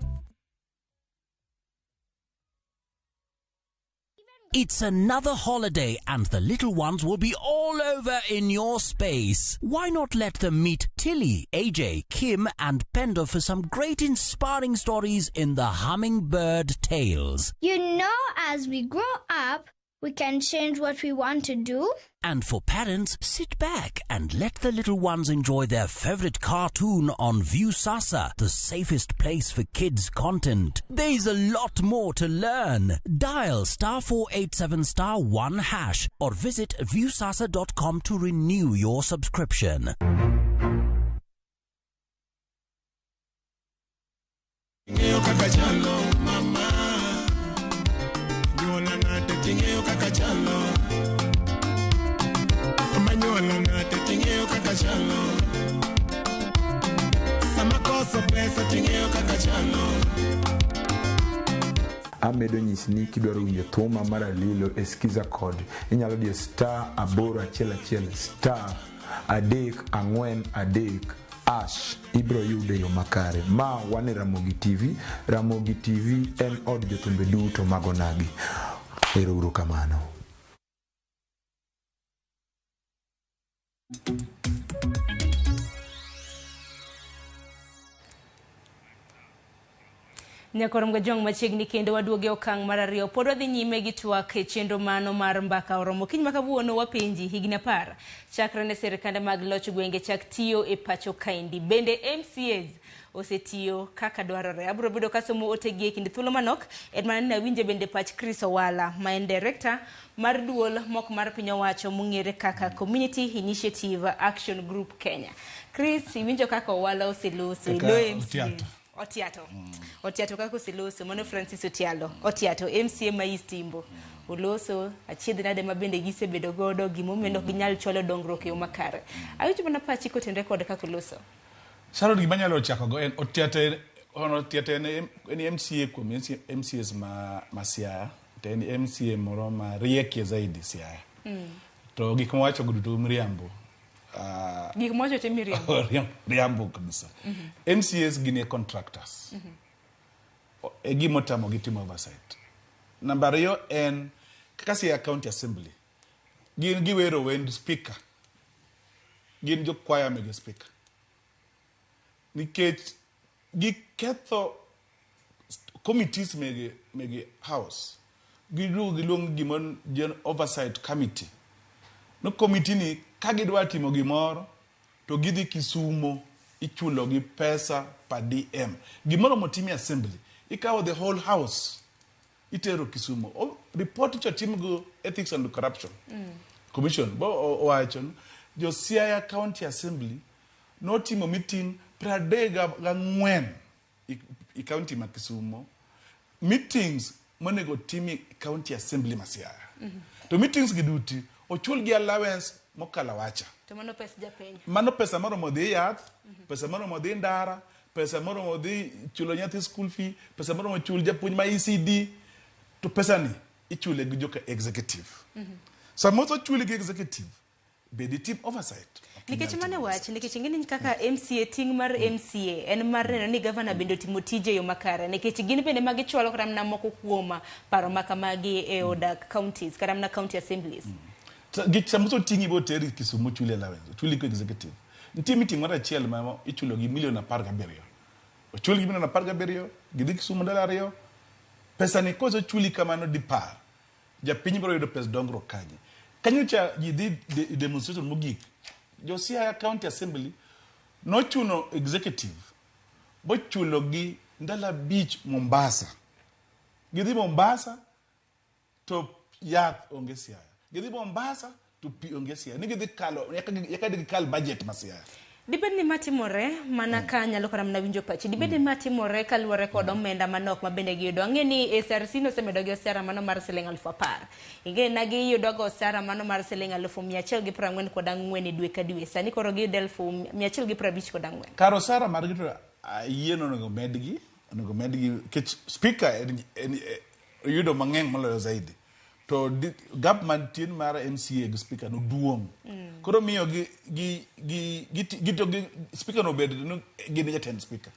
It's another holiday and the little ones will be all over in your space. Why not let them meet Tilly, AJ, Kim and Pendo for some great inspiring stories in the Hummingbird Tales. You know, as we grow up, we can change what we want to do. And for parents, sit back and let the little ones enjoy their favorite cartoon on Viusasa, the safest place for kids' content. There's a lot more to learn. Dial *487*1# or visit viusasa.com to renew your subscription. Amedo nyisi ni kidwaro winjo thuma mar Alilo e Skiza Code, inyalo diyo *811 *343# ibiro yude yo makare. Ma wan e Ramogi TV. Ramogi TV en od jothumbe duto mag onagi. Ero uru kamano. Nyakorom Gajwang' machiegni kendo waduoge okang' mar ariyo. Pod wadhi nyime gi twak e chenro mano mar mbaka oromo. Kiny ma kawuono wapenji higni 10 chakre ne sirkande mag loch gwenge chak tiyo e pacho kaendi. Bende MCAs osetiyo kaka dwarore. Abiro bedo kasomo otegi e kind thuolo manok. En mana ni awinje bende pach Chris Owala ma en director mar duol mok mar piny owacho mong'ere kaka Community Initiative Action Group Kenya. Chris, iwinjo kaka Owala oseloso Kaka ilo MCA. Otiato. Otiato. Otiato kaka oseloso, mano Francis Otialo. Otiato, MCA ma East Imbo. Oloso, achiedh nade ma bende gisebedo godo, gimomiyo ok ginyal chwalo dongruok e yo makare. Awinjo mana pachi kotenore kod kaka oloso. Sharon, gima anyalo chako go en Otiato en en MCA kuom MCAs ma Siaya to en MCA moro ma riekie zaidi Siaya. To gik mowacho go duto miriambo. Gik mowacho te miriambo. Riambo kabisa. MCAs gin e contractors. E gima otamogi timo oversight. Namba ariyo en Kaka Siaya County Assembly, gin giwero wend speaker. Gin jokwaya mege speaker. Nikech giketho committees mege, mege house. Giduogo giluong gima gen oversight committee. No committee ni ka gidwa timo gimoro to gidhi Kisumo ichulo gi pesa per diem. Gimoro motim e assembly, ikawo the whole house itero Kisumo. O, report icho tim go Ethics and Corruption Commission bo owacho ni jo Siaya County Assembly notimo meeting 34 i county ma Kisumo. Meetings monego tim e county assembly ma Siaya. To meetings gi duti ochul gi allowance mokalo awacha. To mano pes japiny. Mano pesa moromo dhi yath, pesa moromo dhi ndara, pesa moromo dhi chulo nyathi school fee, pesa moromo chul japuonj ma ECD, to pesa ni ichule gi joka executive. Sama osechuli gi executive, bed itim oversight. Ok Nikech inyal mano e timo wach, nikech ing'e ni kaka MCA, ting' mar MCA en mar neno ni gavana bende otimo tije e yo makare, nikech gin bende ma gichwalo kata mana moko kuom paro ma kamagi e od counties kata mana county assemblies. Sama oseting'i boteri Kisumu chuli allowance, ochuli go executive. Nitie meeting moro achiel ma ichulo gi milion 17. Ochul gi milion 17, gidhi Kisumu ndalo 2. Pesa ni kosechuli kamano dipar, japiny biro yudo pes dongruok kanye. Kanyo cha ji dhi demonstration mogik. Jo Siaya County Assembly nochuno executive bochulo gi ndalo 5 Mombasa. Gidhi Mombasa to yath onge Siaya. Gidhi Mombasa to pi onge Siaya. Ni gidhi kalo, yaka gikal budget ma Siaya. Dibed ni matimore mana ka nyalo kata mana winjo pachi. Dibed ni matimore kaluwore kod omenda manok ma bende giyudo. Ang'e ni SRC nosemedo gi osara mano mar siling 10,000. Ing'e na giyudo go osara mano mar siling 144,000 e dwe ka dwe. Sani koro giyudo 154,000. Kar osara margi to ayie ni onego medgi, onego medgi nikech speaker en yudo mang'eny moloyo zaidi. To gap mantie mar MCA gi speaker no duong'. Koro miyo gi gi gi gi gi to gi speaker no bed ni gin jatend speaker.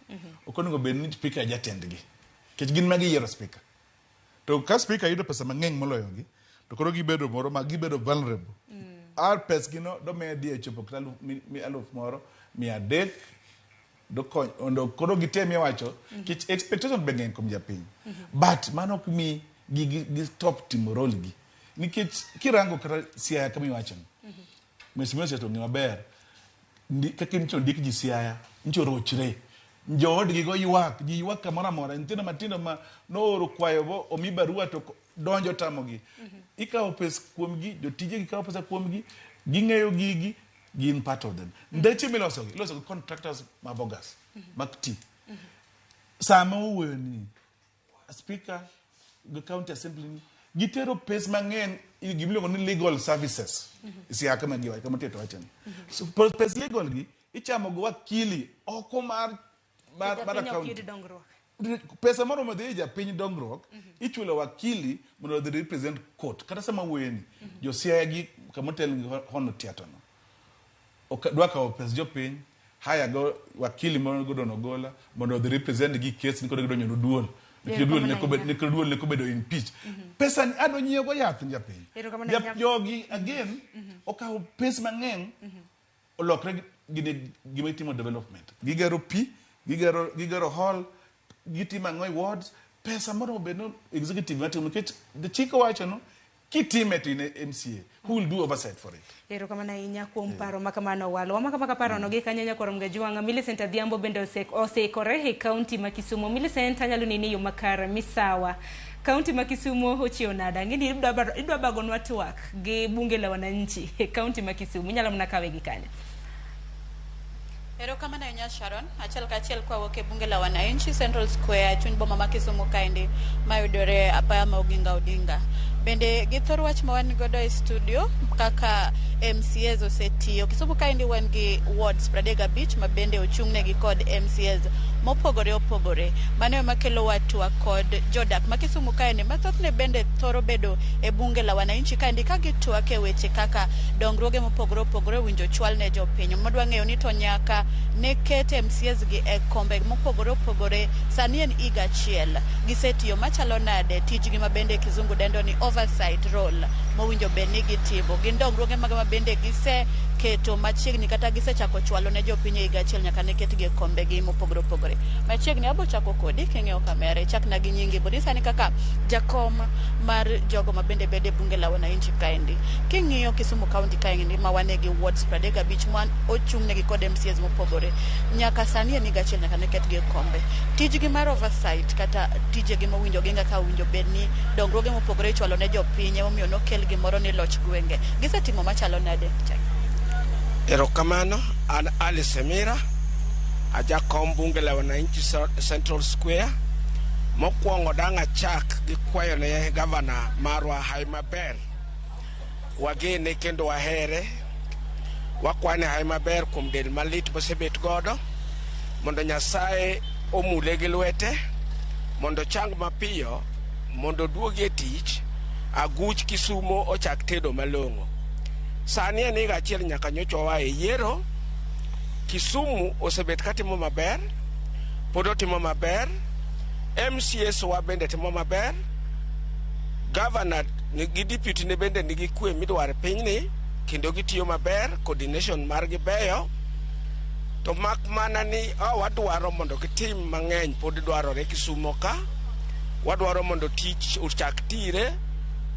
Ok onego bed ni speaker e jatendgi. Nikech gin ma giyiero speaker. To ka speaker yudo pesa mang'eny moloyo gi, to koro gibedo moro ma gibedo vulnerable. Ar pesgi no domedi e chopo kata 1,300 dokony mondo koro gitemie wacho nikech expectation be ng'eny kuom japiny. But mano ok mi gi stop timo role gi. Nikech kirango kata Siaya kama iwacho ni, Mheshimiwa Siaya to ong'e maber kaka nyicho ondik ji Siaya, nyicho orochre. Joodgi go ywak, ji ywak kamoro amora. Nyithindo matindo ma nooro kwayo bo omi barua to donjo tamogi. Ikawo pesa kuomgi, jotije gi kawo pesa kuomgi, ging'eyo gigi, gin part of them. Ndeche milosogi, iloso gi contractors ma bogus, mag ti. Sama owuoyo ni speaker gi county assembly ni gitero pes mang'eny i gimiluongo ni legal services. Siaya kama giwacho, kama Otieno wacho ni. So, pes legal gi ichamo go wakili oko mar Japiny ok county. yud dongruok. Pesa moromo dhi japiny dongruok, ichulo wakili mondo odhi represent court. Kata sama wuoyo ni, jo Siaya gi kama otel gi Hono Tiato no. Ok dwa kawo pes jopiny, haya go wakili moro Gordon Ogola mondo odhi represent gi case ni koro gidonjo ne duol. Nikech duol ne kobedo, nikech duol ne kobedo impeach. Pesa ni ado nyiewo go yath japiny. Erokamano ahinya. Jogi again okawo pes mang'eny olokre gine gima itimo development. Gigero pi, gigero hall, gitimo ang'o e wards, pesa moromo bed no executive matimo nikech the chik owacho no kitime to in MCA who will do oversight for it. Erokamano ahinya kuom paro ma kamano Owalo. Wamako maka paro no gi kanyo nyakwar Mgajwang'. Millicent Adhiambo bende oseikore e kaunti ma Kisumu. Millicent anyalo neni e yo makare misawa. Kaunti ma Kisumu ochiewo nade? Ang'e ni idwa bagonwa twak gi bunge la wananchi e kaunti ma Kisumu. Inyalo mana kawe gi kanyo. Erokamano ahinya Sharon. Achiel kachiel kwawuok e bunge la wananchi Central Square chuny boma ma Kisumu kaendi mayudore apaya ma Oginga Odinga. Bende gi thor wach ma wan godo e studio kaka MCAs osetiyo. Kisumu kaendi wan gi wards 35 ma bende ochung'negi kod MCAs Mopogore opogore. Mano ema kelo wa twak kod jodak ma Kisumu kaendi ma thothne bende thoro bedo e bunge la wananchi kaendi ka gitwak e weche kaka dongruoge mopogore opogore owinjo chwal ne jopiny. Modwa ng'eyo ni to nyaka ne ket MCAs gi e kombe mopogore opogore sani en higa achiel. Gisetiyo machalo nade tijgi ma bende kizungu dendo ni oversight role mowinjo bed ni gitimo. Gin dongruoge mage ma bende giseketo machiegni kata gisechako chwalo ne jopiny e higa achiel nyaka ne ketgi e kombegi mopogore opogore. Machiegni abo chako kodi king'iyo kamera ichakna gi nyingi boni sani kaka jakom mar jogo ma bende bedo e bunge la wananchi kaendi. King'iyo Kisumu County kaendi ma wane gi wards 35 ma ochung'negi kod MCAs mopogore nyaka sani en higa achiel nyaka ne ketgi e kombe. Tijgi mar oversight kata tijegi mowinjo ginga ka owinjo bed ni dongruoge mopogore ichwalo ne jopiny emomiyo nokel gimoro ni loch gwenge. Gisetimo machalo nade? Chak. Erokamano, an Alice Emira, ajakom bunge la wananchi Central Square. Mokwongo dang' achak gi kwayo ne gavana marwa hawi maber. Wagene kendo wahere. Wakwane hawi maber kuom del malit mosebet godo, mondo Nyasaye omule gi lwete, mondo ochang mapiyo, mondo oduogi e tich, aguch Kisumo ochak tedo malong'o. Sani en higa achiel nyaka nyocha waa e yiero. Kisumu osebet katimo maber, pod otimo maber. MCAs wa bende timo maber. Governor gi deputy ne bende nigi kwe midwaro e pinyni, kendo gitiyo maber, coordination margi beyo. To mak mana ni wadwaro mondo gitim mang'eny pod dwarore Kisumo ka. Wadwaro mondo tich ochak tire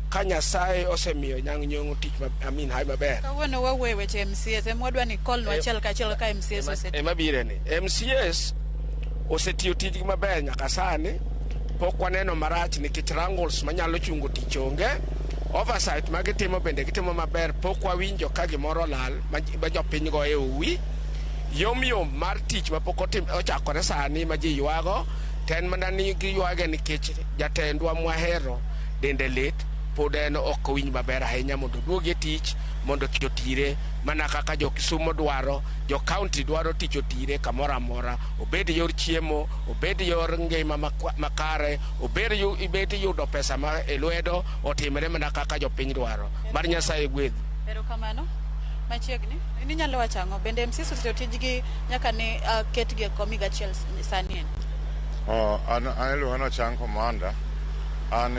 ka Nyasaye osemiyo Nyang' Nyong'o tich hawi maber. Kawuono wawuoyo e weche MCAs ema wadwa ni call no achiel kachiel kaka MCAs osetiyo. Ema bire ni MCAs osetiyo tijgi maber nyaka sani, pok waneno marach nikech wrangles manyalo chungo tich onge. Oversight ma gitimo bende gitimo maber, pok wawinjo ka gimoro olal ma jopiny goye uwi. Yom yom mar tich mapok ochakore sani ma ji ywago, to en mana ni giywage nikech jatendwa mwahero dende lit, pod en ok owinj maber ahinya mondo oduogi e tich, mondo tich otire mana kaka jo Kisumo dwaro, jo county dwaro tich otire kamoro amora, obed yor chiemo, obed yor ngima makare, obed yudo pesa ma e lwedo, otimre mana kaka jopiny dwaro. Mar Nyasaye gwedhu. Erokamano. Machiegni, in inyalo wacho ang'o? Bende MCAs osetiyo tijgi nyaka ne ketgi e kom higa achiel sani en? An iluonga ni Ochang Commander. An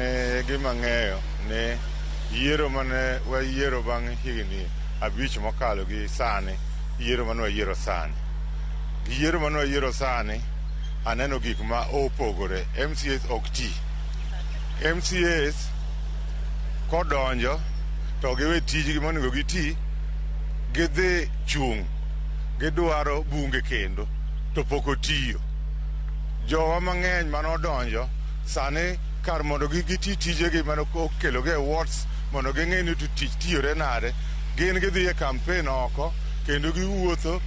gima ang'eyo ni yiero mane wayiero bang' higni 5 mokalo gi sani, yiero mane wayiero sani. Gi yiero mane wayiero sani, aneno gik ma opogore. MCAs ok ti. MCAs kodonjo to giwe tijgi monego giti, gidhi chung', gidwaro bunge kendo, to pok otiyo. Jowa mang'eny manodonjo sani kar mondo giti tijegi mane okelogi e wards mondo ging'e ni to tich tiyore nade, gin gidhi e campaign oko kendo giwuotho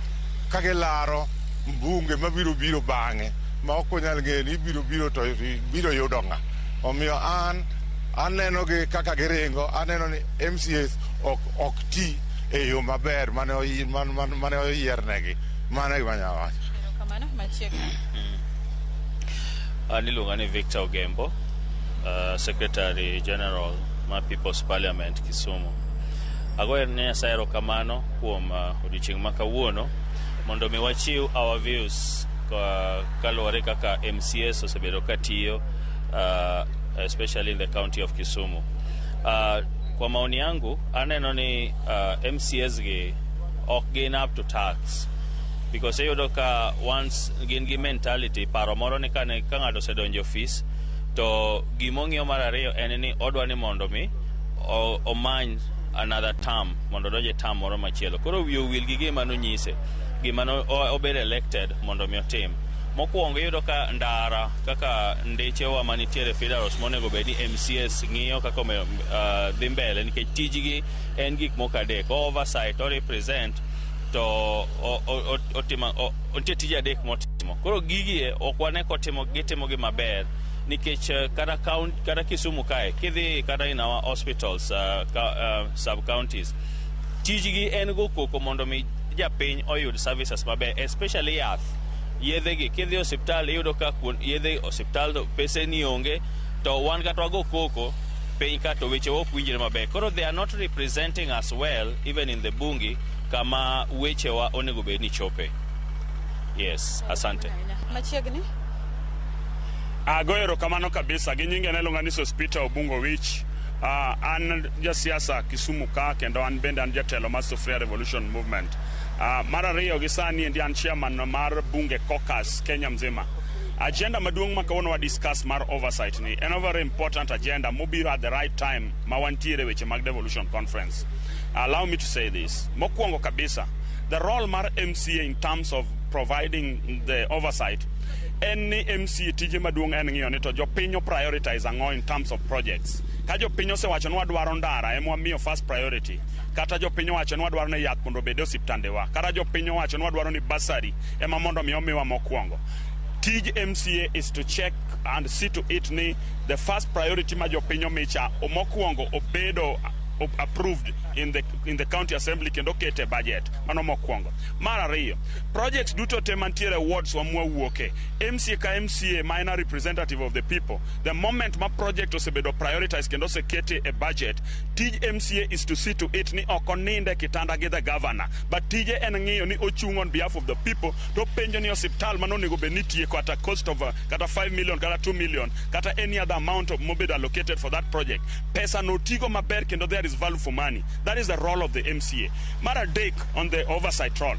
ka gilaro mbunge mabiro biro bang'e ma ok wanyal ng'eyo ni ibiro biro to biro yudo ng'a. Omiyo an aneno gi kaka giringo, aneno ni MCAs ok ti e yo maber mane oyiernegi. Mano e gima anyalo wacho. Erokamano, machiegni. An iluonga ni Victor Ogembo, Secretary General mar People's Parliament Kisumu. Agoyo ne Nyasaye erokamano kuom odiochieng' ma kawuono mondo mi wachiw our views kaluwore kaka MCAs osebedo katiyo, especially in the county of Kisumu. Kwa maoni yangu aneno ni MCAs gi ok gin up to task, because iyudo ka once gin gi mentality paro moro ni ka ng'ato osedonjo e ofis to gimong'iyo mar ariyo en ni odwa ni mondo mi omany another term mondo odonj e term moro machielo. Koro wiye owil gi gima nonyise, gima obed elected mondo mi otim. Mokwongo iyudo ka ndara kaka ndechewa manitiere feeder monego bed ni MCAs ng'iyo kaka dhi mbele, nikech tijgi en gik moko adek: oversight, o represent, to otimo nitie tije adek motimo. Koro gigi ok wane kotimo gitimo gi maber, nikech kata county kata Kisumu kae kidhi kata in our hospitals, sub counties, tijgi en go koko mondo mi japiny oyud services maber, especially yath. Yedhe gi kidhi e osiptal iyudo ka yedhe osiptal to pese ni onge to wan kata wago koko piny ka to weche ok winjre maber. Koro they are not representing us well even in the bunge kama wechewa onego bed ni chope. Yes, asante. Machiegni. Agoyo erokamano kabisa gi nyinge ne iluonga ni Sospita Obungo Wich. An jasiasa Kisumu ka kendo an bende an jatelo mar Sufuria Revolution Movement. Mar ariyo gi sani endi an chairman mar Bunge Caucus Kenya mzima. Agenda maduong' ma kawuono wa discuss mar oversight ni en a very important agenda mobiro at the right time ma wantiere weche mag devolution conference. Allow me to say this. Mokwongo kabisa, the role mar MCA in terms of providing the oversight en ni MCA tije maduong' en ng'iyo ni to jopiny o prioritize ang'o in terms of projects. Ka jopiny osewacho ni wadwaro ndara ema wamiyo first priority. Kata jopiny owacho ni wadwaro ni yath mondo obed e osiptandewa. Kata jopiny owacho ni wadwaro ni bursary ema mondo mi omiwa mokwongo. Tij MCA is to check and see to it ni the first priority ma jopiny omicha mokwongo obedo approved in the county assembly kendo okete budget. Mano mokwongo. Mar ariyo, projects duto te mantiere wards wa mwawuoke, MCA ka MCA ma en a representative of the people, the moment ma project osebedo prioritized kendo osekete e budget, tij MCA is to see to it ni ok oninde kitanda gi the governor, but tije en ng'iyo ni ochung' on behalf of the people to penjo ni osiptal mano onego bed ni tieko at a cost of kata 5 million kata 2 million kata any other amount of mobedo allocated for that project, pesa no tigo maber kendo there is value for money. That is the role of the MCA. Mar adek, on the oversight role,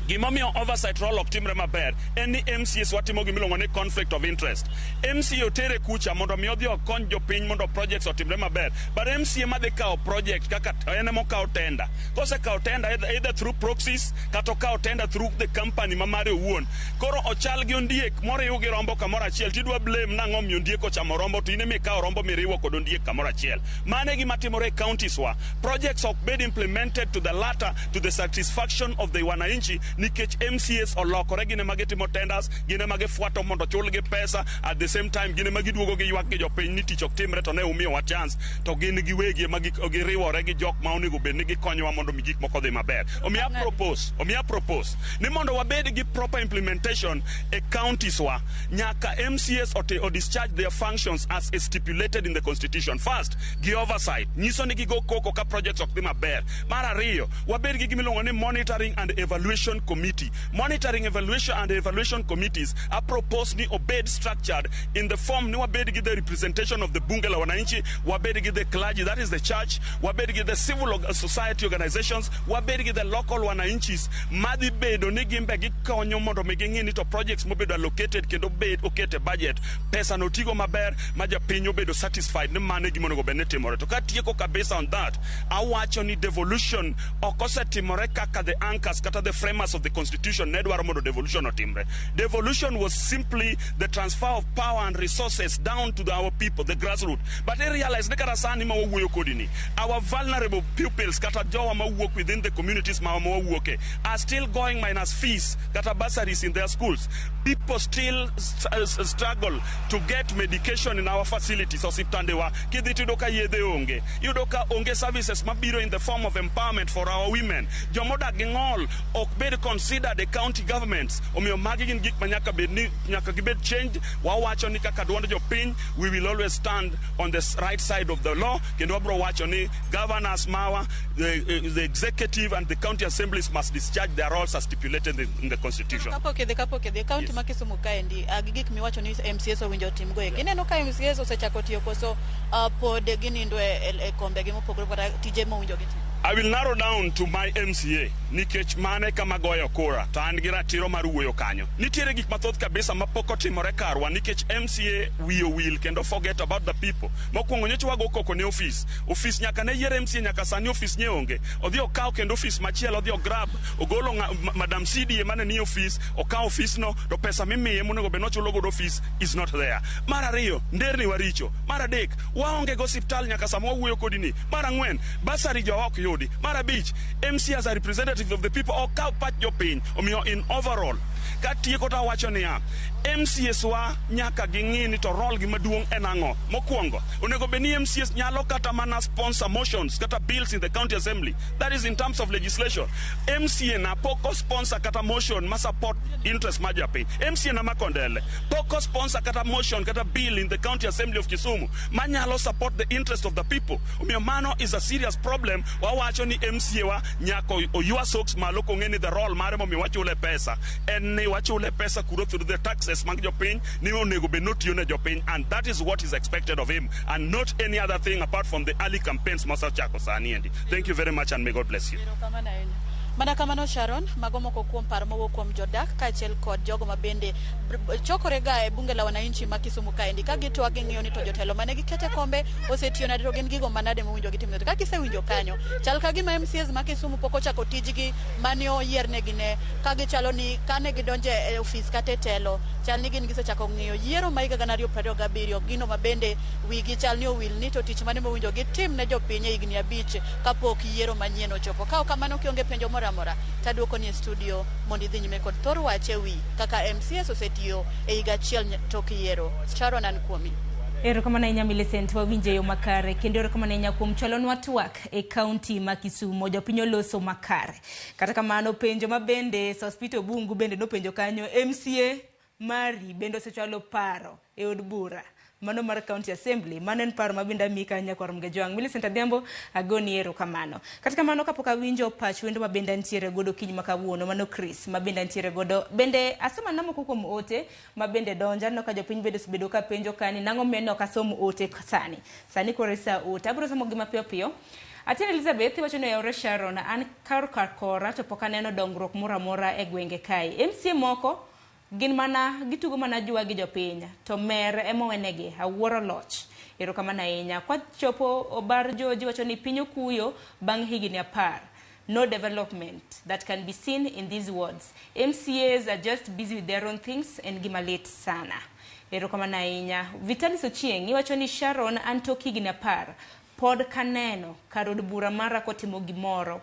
gimomiyo oversight role ok timre maber en ni MCAs watimo gimiluongo ni conflict of interest. MCA otere kucha mondo mi odhi okony jopiny mondo projects otimre maber, but MCA madhi kawo project kaka en ema okawo tender, kosekawo tender either through proxies kata okawo tender through the company ma mare owuon, koro ochal gi ondiek moriw gi rombo kamoro achiel tidwa blame nang'o miyo ondiek ochamo rombo to in ema ikawo rombo miriwo kod ondiek kamoro achiel. Mano e gima timore e counties wa. Projects ok bed implemented to the latter to the satisfaction of the wananchi nikech MCAs olokore, gin ema gitimo tenders, gin ema gifuato mondo chulgi pesa. At the same time gin ema giduogo giywak gi jopiny ni tich ok timre to ne umiyowa chance, to gin giwegi ema giriwore gi jok ma onego bed ni gikonyowa mondo mi gik moko odhi maber. Omiyo propose ni mondo wabed gi proper implementation e counties wa, nyaka MCAs o discharge their functions as stipulated in the constitution. First, gi oversight nyiso ni gigo koko ka projects ok dhi maber. Mar ariyo, wabed gi gimiluongo ni monitoring and evaluation committee. Monitoring evaluation and evaluation committees are proposed ni obed structured in the form ni wabed gi the representation of the Bunge la Wananchi, wabed gi the clergy, that is the church, wabed gi the civil society organizations, wabed gi the local wananchis madhi bedo ni gimbe gikonyo mondo mi ging'i ni to projects mobedo allocated kendo bed oket e budget, pesa no tigo maber ma japiny obedo satisfied ni mano e gima onego bed ni timore. To katieko kabisa on that, awacho ni devolution ok osetimore kaka the anchors kata the framers of the constitution ne dwaro mondo devolution otimre. Devolution was simply the transfer of power and resources down to our people, the grassroots, but I realize ni kata sani ma wawuoyo kodi ni our vulnerable pupils kata jowa mawuok within the communities ma wawuoke are still going minus fees kata bursaries in their schools. People still struggle to get medication in our facilities. Osiptandewa kidhi tiyudo ka yedhe onge, iyudo ka onge services mabiro in the form of empowerment for our women. Jomodak gi ng'ol ok bed considered e county governments. Omiyo magi gin gik ma nyaka bed ni nyaka gibed changed. Wawacho ni kaka duond jopiny, we will always stand on the right side of the law kendo wabro wacho ni governors mawa, the executive and the county assemblies must discharge their roles as stipulated in the constitution. Kapok idhi kaunti ma Kisumu kaendi, gi gik miwacho ni MCAs owinjo otim go eki, ineno ka MCAs osechako tiyo koso pod ginindo e kombegi mopogore kata tije mowinjo gitim? I will narrow down to my MCA nikech mane kama goyo kura to an gi ratiro mar wuoyo kanyo. Nitiere gik mathoth kabisa mapok otimore karwa nikech MCA wiye owil kendo forget about the people. Mokwongo, nyocha wago koko ne ofis. Ofis nyaka ne yier MCA nyaka sani ofis nye onge. Odhi okaw kendo ofis machielo, odhi ograb, ogolo Madam CDA mane ni ofis, okaw ofisno to pesa mimiye monego bed nochulo godo ofis is not there. Mar ariyo, nderni waricho. Mar adek, waonge go osiptal nyaka sama wawuoyo kodi ni. Mar ang'wen, bursary jowa ok yudi. Mar abich, MCA as a representative of the people ok kaw pach jopiny. Omiyo in overall, Katieko to awacho niya, MCAs wa nyaka ging'i ni to role gi maduong' en ang'o. Mokwongo, onego bed ni MCAs nyalo kata mana sponsor motions kata bills in the county assembly. That is in terms of legislation. MCA na pok o sponsor kata motion ma support interest mar japiny. MCA na ma Kondele pok o sponsor kata motion kata bill in the county assembly of Kisumu manyalo support the interest of the people. Omiyo mano is a serious problem. Wawacho ni MCA wa nyaka oywa socks malo kong'e ni the role mare momiyo wachule pesa en ni wachule pesa kuro through the taxes mag jopiny ni onego bed notiyo ne jopiny, and that is what is expected of him and not any other thing apart from the early campaigns mosechako sani endi. Thank you very much and may God bless you. Erokamano ahinya. Mana kamano Sharon, mago moko kuom paro mowuok kuom jodak kaachiel kod jogo ma bende chokore ga e bunge la wananchi ma Kisumu kaendi ka gitwak ging'iyo ni to jotelo mane gikete kombe osetiyo nade to gin gigo manade mowinjo gitim. To kaka isewinjo kanyo, chal ka gima MCAs ma Kisumu pok ochako tijgi mane oyiernegi ne ka gichalo ni kane gidonjo e ofis kata e telo, chal ni gin gisechako ng'iyo yiero ma higa 2027, gino ma bende wigi chal ni owil ni to tich mane mowinjo gitim ne jopiny e higni 5 kapok yiero manyien ochopo. Ka ok kamano kionge penjo moro amora taduoko ni e studio mondo idhi nyime kod thor wach e wi kaka MCAs osetiyo e higa achiel tok yiero. Sharon, an kuomi. Erokamano ahinya Millicent, wawinjo e yo makare kendo erokamano ahinya kuom chwalonwa twak e kaunti ma Kisumu. Jopiny oloso makare. Kata kamano penjo ma bende Sospeter Obungu bende nopenjo kanyo, MCA mari bende osechwalo paro e od bura mano mar County Assembly. Mano en paro ma bende amiyi kanyo nyakwar Mgejwang'. Millicent Adhiambo, agoni erokamano. Kata kamano kapok awinjo pach wendo ma bende antiere godo kiny ma kawuono, mano Chris ma bende antiere godo. Bende asomo mana moko kuom ote ma bende donjo. Aneno ka jopiny bende osebedo ka penjo kani, nang'o miyo ok asom ote sani. Sani koro e sa ote. Abiro somo gi mapiyo piyo. Atieno Elizabeth iwacho ni oyawore Sharon, an kar kora to pok aneno dongruok moro amora e gwenge kae. MCA moko gin mana gitugo mana jwa gi jopiny to mer ema owenegi, awuoro loch. Erokamano ahinya. Kwachopo Obar George wacho ni piny okuyo bang' higni 10. No development that can be seen in these wards. MCAs are just busy with their own things en gima lit sana. Erokamano ahinya. Vitalis Ochieng' iwacho ni Sharon an tok higni 10 pod kaneno kar od bura mara kotimo gimoro.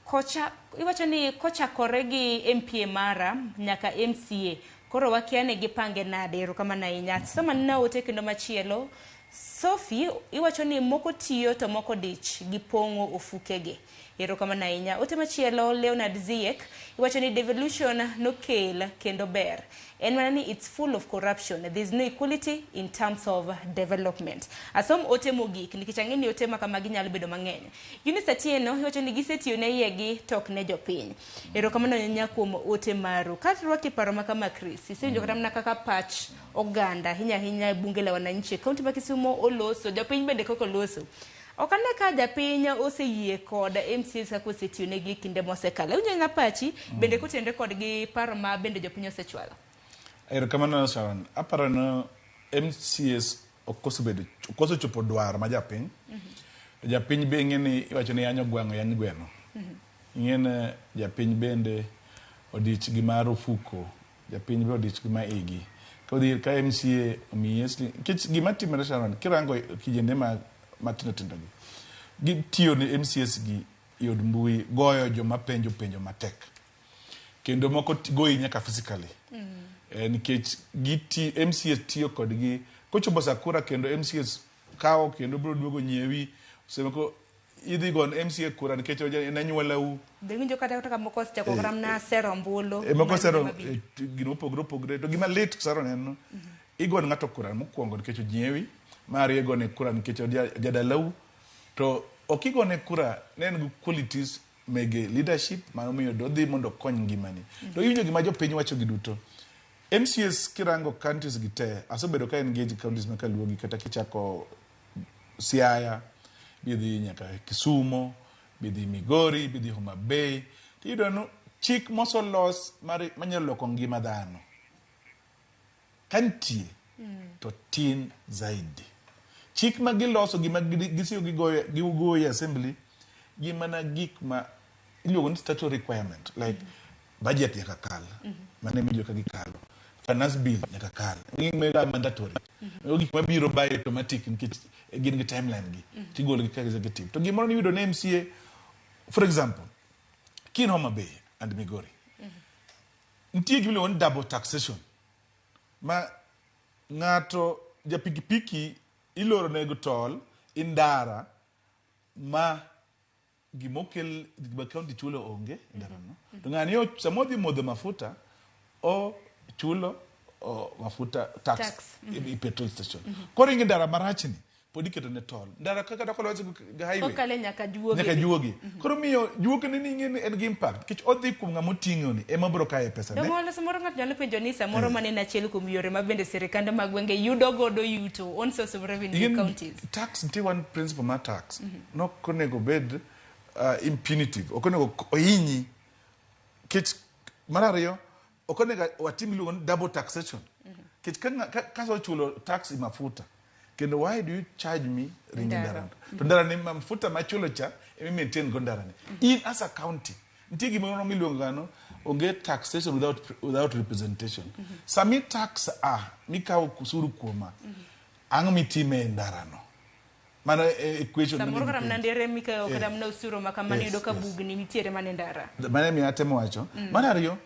Kocha iwacho ni kochakore gi MPA mara nyaka MCA koro wakia ni gipange nade. Erokamano ahinya. Soma nena ote kendo machielo. Sophie iwacho ni moko tiyo to moko dich gi pong'o ofukegi. Erokamano ahinya. Ote machielo Leonard Ziyek iwacho ni devolution nokel kendo ber. En mana ni it's full of corruption. There is no equality in terms of development. Asom ote mogik nikech ang'e ni ote ma kamagi nyalo bedo mang'eny. Eunice Atieno iwacho ni gisetiyo ne iyegi to ok ne jopiny. Erokamano ahinya kuom ote maru. Ka rwaki paro ma kama Chris, isewinjo kata mana kaka pach oganda ahinya ahinya e bunge la wananchi e kaunti ma Kisumu oloso, jopiny bende kaka oloso. Ok ane ka japiny oseyie kod MCAs kaka osetiyo negi e kinde mosekalo. Awinjo ahinya pachi bende kotenore kod gi paro ma bende jopiny osechwalo. Erokamano Sharon. Aparo ni MCAs ok osechopo dwaro ma japiny. To japiny be ing'e ni iwacho ni yanyo gweng'o yany gweno. Ing'e ni japiny bende odich gi mar ofuko, japiny be odich gi ma igi. Kodhi ka MCA omiyi siling, nikech gima timore Sharon, kirango kijende matindo tindo gi, gitiyo ne MCAs gi e od mbui goyo joma penjo penjo matek. Kendo moko goyi nyaka physically. Nikech MCAs tiyo kodgi kochopo sa kura kendo MCAs kawo kendo biro duogo nyiewi. Semoko idhi gon MCA kura nikech en anyuolau. Be winjo kata kata moko osechako kata mana sero ombulu. Moko sero gino mopogore opogore. To gima lit Sharon en igon ng'ato kura mokwongo nikech onyiewi, mar ariyo igone kura nikech jadalau, to ok igone kura ne en gi qualities mege leadership mano miyo dodhi mondo okony ngimani. To iwinjo gima jopiny wacho gi duto. MCAs kirango counties gi te, asebedo ka engage counties ma kaluo gi kata kichako Siaya, bidhi nyaka Kisumo, bidhi Migori, bidhi Homa Bay, tiyudo ni chik moselos manyalo loko ngima dhano ka nitie to tin zaidi. Chik ma giloso gima gisiyo gigoyo e assembly gin mana gik ma iluongo ni statutory requirement like budget nyaka kal, mano ema iwinjo ka gikalo, finance bill nyaka kal, gik ma mandatory, mago gik mabiro by automatic nikech gin gi timeline gi tigolo gi kaka executive. To gimoro niyudo ne MCA, for example, kin Homa Bay and Migori, Nitie gima iluongo ni double taxation. Ma ng'ato ja pikipiki iloro nego toll i ndara ma gimokel gima county chulo onge e ndara no. To ng'ani sama odhi modho mafuta o chulo mafuta tax i petrol station. Koro ingi ndara marachni pod iketo ne toll. Ndara kaka dok olose gi highway. Kokale nyaka juogi. Nyaka juogi. Koro miyo juogi ni ni en gi impact. Nikech odhi kuom ng'ama oting'o ni ema biro kaye pesa ne. Dongo samoro ng'ato nyalo penjo ni samoro mane en achiel kuom yore ma bende sirikande mag gwenge yudo godo yuto on source of revenue counties. Tax nitie one principle mar tax. Nok onego bed impunitive. Ok onego ohinyi. Nikech mar ariyo ok onego watim iluongo ni double taxation. Nikech ka ochulo tax i mafuta kendo why do you charge me ringi ndara? To ndara ni mafuta machulo cha ema maintain go ndara ni. In as a county nitie gimoro miluongo gano onge taxation without representation. Sami tax mikawo osuru kuoma ang'o mitime e ndara no? Mano equation samoro kata mana ndere mikawo kata mana osuru ma kamano yudo ka bugni nitiere mana e ndara. Mano emiyo atemo wacho. Mar ariyo,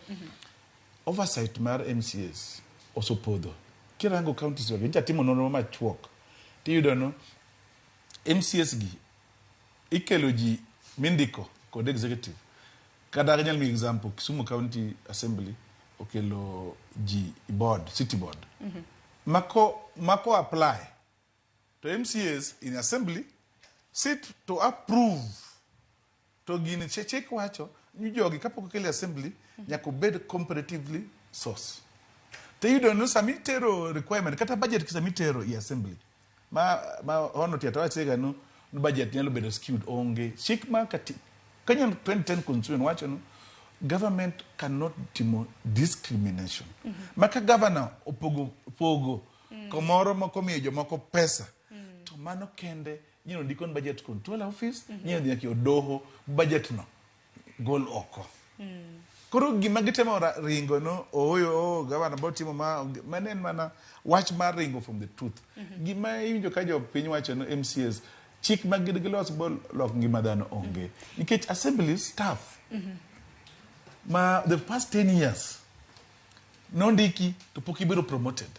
oversight mar MCAs osepodho. Kirango counties go, nyocha atimo nonro machuok tiyudo no MCAs gi ikelo ji mindiko kod executive. Kata anyalo miyi example, Kisumu County Assembly okelo ji board, city board. Mako apply to MCAs in assembly sit to approve. To gini chik wacho ni jogi kapok okel e assembly nyaka obed comparatively source. To iyudo ni sama itero requirement kata budget sama itero e assembly ma hono tiato wachega no budget nyalo bedo skewed onge. Chik ma Kenya 2010 constitution wacho no government cannot timo discrimination. Maka governor opogo komoro moko miyo jomoko pesa. To mano kende nyino ndiko ni budget control office nyino dhi nyaka odoho budget no gol oko. Koro gima gitemo ringo no oyo governor bo timo ma mano en mana wach mar ringo from the truth. Gima iwinjo ka jopiny wacho no MCAs chik ma gilos bo lok ngima dhano onge. Nikech assembly staff ma the past 10 years nondiki to pok ibedo promoted.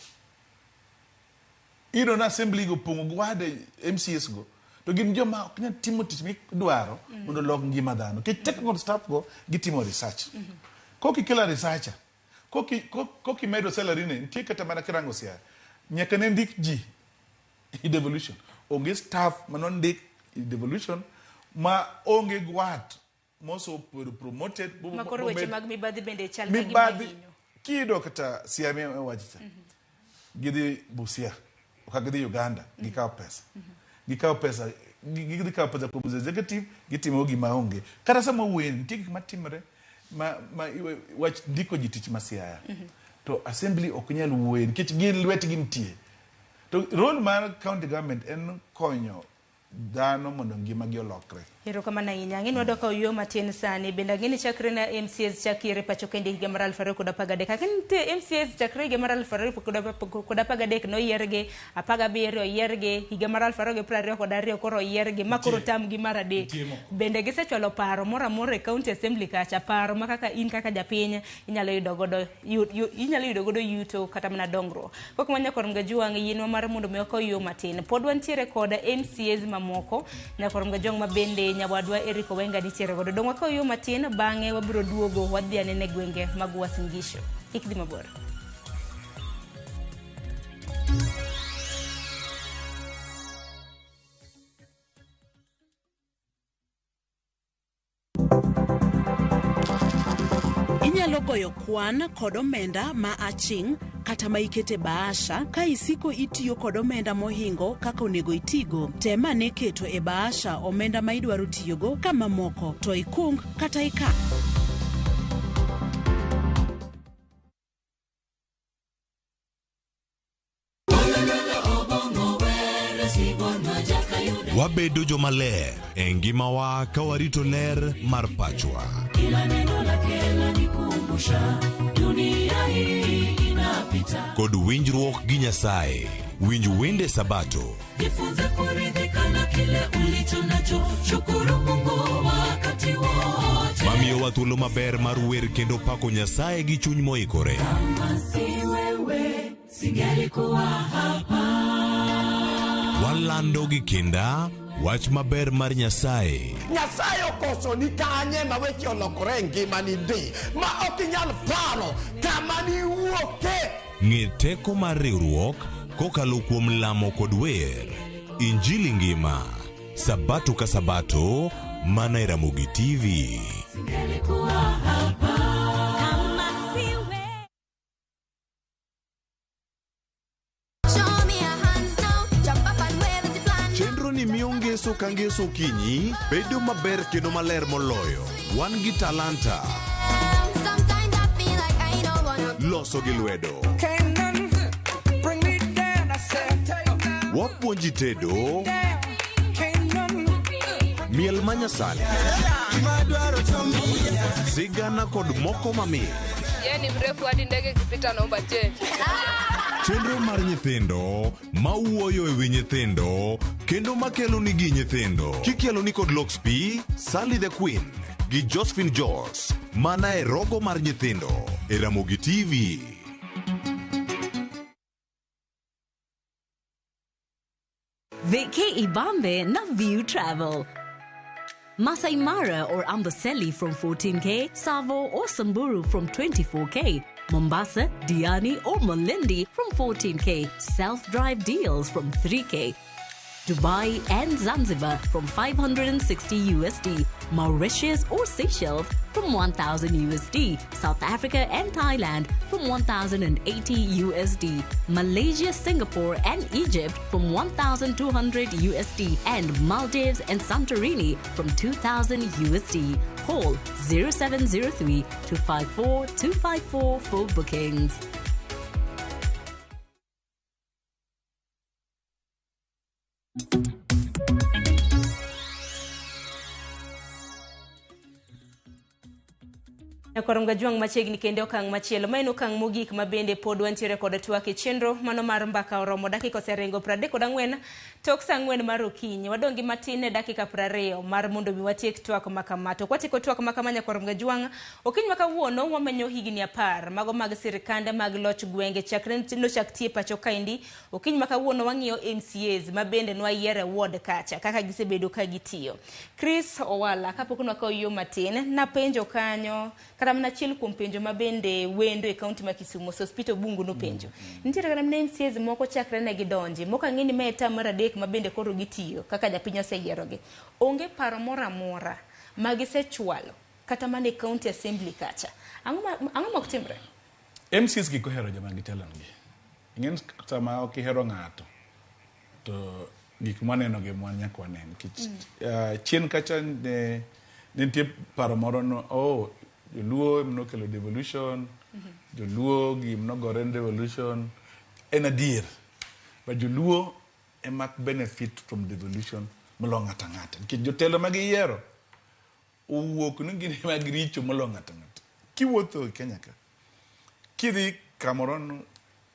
Iyudo na assembly go pong'o wade MCAs go to gin joma ok nyal timo tich midwaro mondo olok ngima dhano. Nikech technical staff go gitimo research. Kokikelo researcher, kokimedo salary ne, nitie kata mana kirango Siaya, nyaka ne ndik ji i devolution. Onge staff manondik i devolution ma onge gwat mosebedo promoted. Ma koro weche mag mibadhi bende chal ka gima hinyo. Kiyudo kata Siaya miwacho cha, gidhi Busia, ok gidhi Uganda, gikawo pesa. Gikawo pesa, gidhi kawo pesa kuom executive, gitimo gima onge. Kata sama wuoyo nitie gik matimore ma wach ndiko ji tich ma Siaya. To assembly ok nyal wuoyo nikech gin lwetgi nitie. To role mar county government en konyo dhano mondo ngimagi olokre. Erokamano ahinya. Ang'e ni wadwa kawo yueyo matin sani. Bende ang'e ni chakre na MCAs chak yiero e pacho kende higa mar 2013. Kaka nitie MCAs chakre higa mar 2013 noyiergi, 17 oyiergi, higa mar 2022 koro oyiergi, ma koro tamgi mar adek. Bende gisechwalo paro moro amora e county assembly kacha, paro ma kaka in kaka japiny inyalo yudo godo yuto kata mana dongruok. Kok ma nyakwar Mgajuang' yienwa mar mondo mi wakaw yueyo matin. Pod wantiere kod MCAs mamoko, nyakwar Mgajuang' ma bende nyawadwa Eric Owenga nitiere godo. Dong' wakaw yueyo matin, bang'e wabiro duogo wadhi anene gwenge mag Uasin Gishu. Kik dhi mabor. Inyalo goyo kwan kod omenda ma aching' kata ma ikete bahasha ka isiko itiyo kod omenda mohingo kaka onego itigo. Tem ane keto e bahasha omenda ma idwaro tiyogo ka mamoko to ikung kata ika. Wabedo jomaler e ngimawa ka warito ler mar pachwa. Kod winjruok gi Nyasaye. Winj wende Sabato. Jifunze kuridhika na kile ulicho nacho. Shukuru Mungu wakati wote. Mamiyo Miyowa thuolo maber mar wer kendo pako Nyasaye gi chuny moikore. Kama si wewe, singelikuwa hapa. Walando gi kinda wach maber mar Nyasaye. Nyasaye okoso ni kanye ma weche olokore e ngimani ndi ma ok inyal paro kama niwuoke. Ng'e teko mar riwruok kokalo kuom lamo kod wer. Injili ngima. Sabato ka sabato, mana e Ramogi TV. Singelikuwa hapa. Kama si wewe. Show me your hands now. Jump up and wave as you plan. Chenro ni miyo ngeso ka ngeso okinyi bedo maber kendo maler moloyo. Wan gi talanta, Sometimes I feel like I don't wanna. loso gi lwedo. Can't none bring me down. I said, Wapuonji tedo, can't none. miel manyasani, sigana kod moko mamit. Yeye ni mrefu hadi ndege ikipita naomba change. Chenro mar nyithindo mawuoyo e wi nyithindo kendo makelo nigi nyithindo kikelo ni kod Lox P, Sally the Queen gi Josephine Jos mana e rogo mar nyithindo e Ramogi TV. Vacay Ibambe na View Travel. Masai Mara or Amboseli from 14K, Savo or Samburu from 24K, Mombasa, Diani or Malindi from 14K, self-drive deals from 3K. Dubai and Zanzibar from 560 USD, Mauritius or Seychelles from 1000 USD, South Africa and Thailand from 1080 USD, Malaysia, Singapore and Egypt from 1200 USD, and Maldives and Santorini from 2000 USD. Call 0703 254 254 for bookings. Nyakorom Gajwang' machiegni kendo okang' machielo ma en okang' mogik ma bende pod wantiere kod twak e chenro mano mar mbaka oromo dakika oseringo 34 tok saa 4 mar okinyi. Wadong' gi matin e dakika 20 mar mondo mi watiek twak ma kama. To kwatieko twak ma kama Nyakorom Gajwang', okinyi ma kawuono wamenyo higni 10 mago mag sirikande mag loch gwenge chakre nochak tie pacho kaendi. Okinyi ma kawuono wang'iyo MCAs ma bende nwayiero e ward kacha kaka gisebedo ka gitiyo. Chris Owala, kapok nwakawo yo matin, napenjo kanyo kata mana achiel kuom penjo ma bende wendo e kaunti ma Kisumu, Sospeter Obungu nopenjo. Nitiere kata mana MCAs moko chakre ne gidonji, moko ang'e ni ma e term mar 3 ma bende koro gitiyo kaka japiny oseyierogi. Onge paro moro amora ma gisechwalo kata mana e county assembly kacha. Ang'o ma ok timre? MCAs gi kohero joma gitelonegi. Ing'e sama ok ihero ng'ato to gik mwaneno gi mwan nyaka wanen. Nikech chien kacha ne nitie paro moro no, oh, Joluo ema nokelo devolution, Joluo gi mnogore devolution. En adier. But Joluo ema benefit from devolution molo ng'ato ang'ata. Nikech jotelo ma giyiero owuok ni gin ema giricho molo ng'ato ang'ata. Kiwuotho e Kenya ka, kidhi kamoro no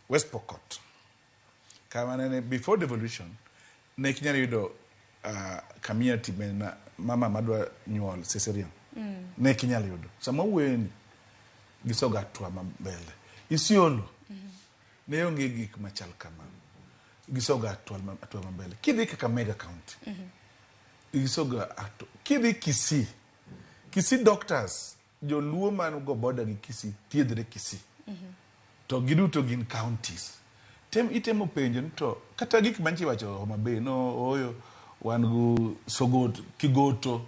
West Pokot, kama nene before devolution, ne ok inyal yudo community mama madwa nyuol cesarean. Ne ok inyal yudo. Sama wuoyoni, gisoga hatua ma mbele. Isiolo, ne onge gik machal kama. Gisoga hatua ma mbele. Kidhi Kakamega County, gisoga hatua. Kidhi Kisii, Kisii doctors, joluo man go border gi Kisii, thiedhre Kisii. To giduto gin counties. Itemo penjo ni to kata gik manchi wacho Homa Bay no oyo wan go Sogot, Kigoto,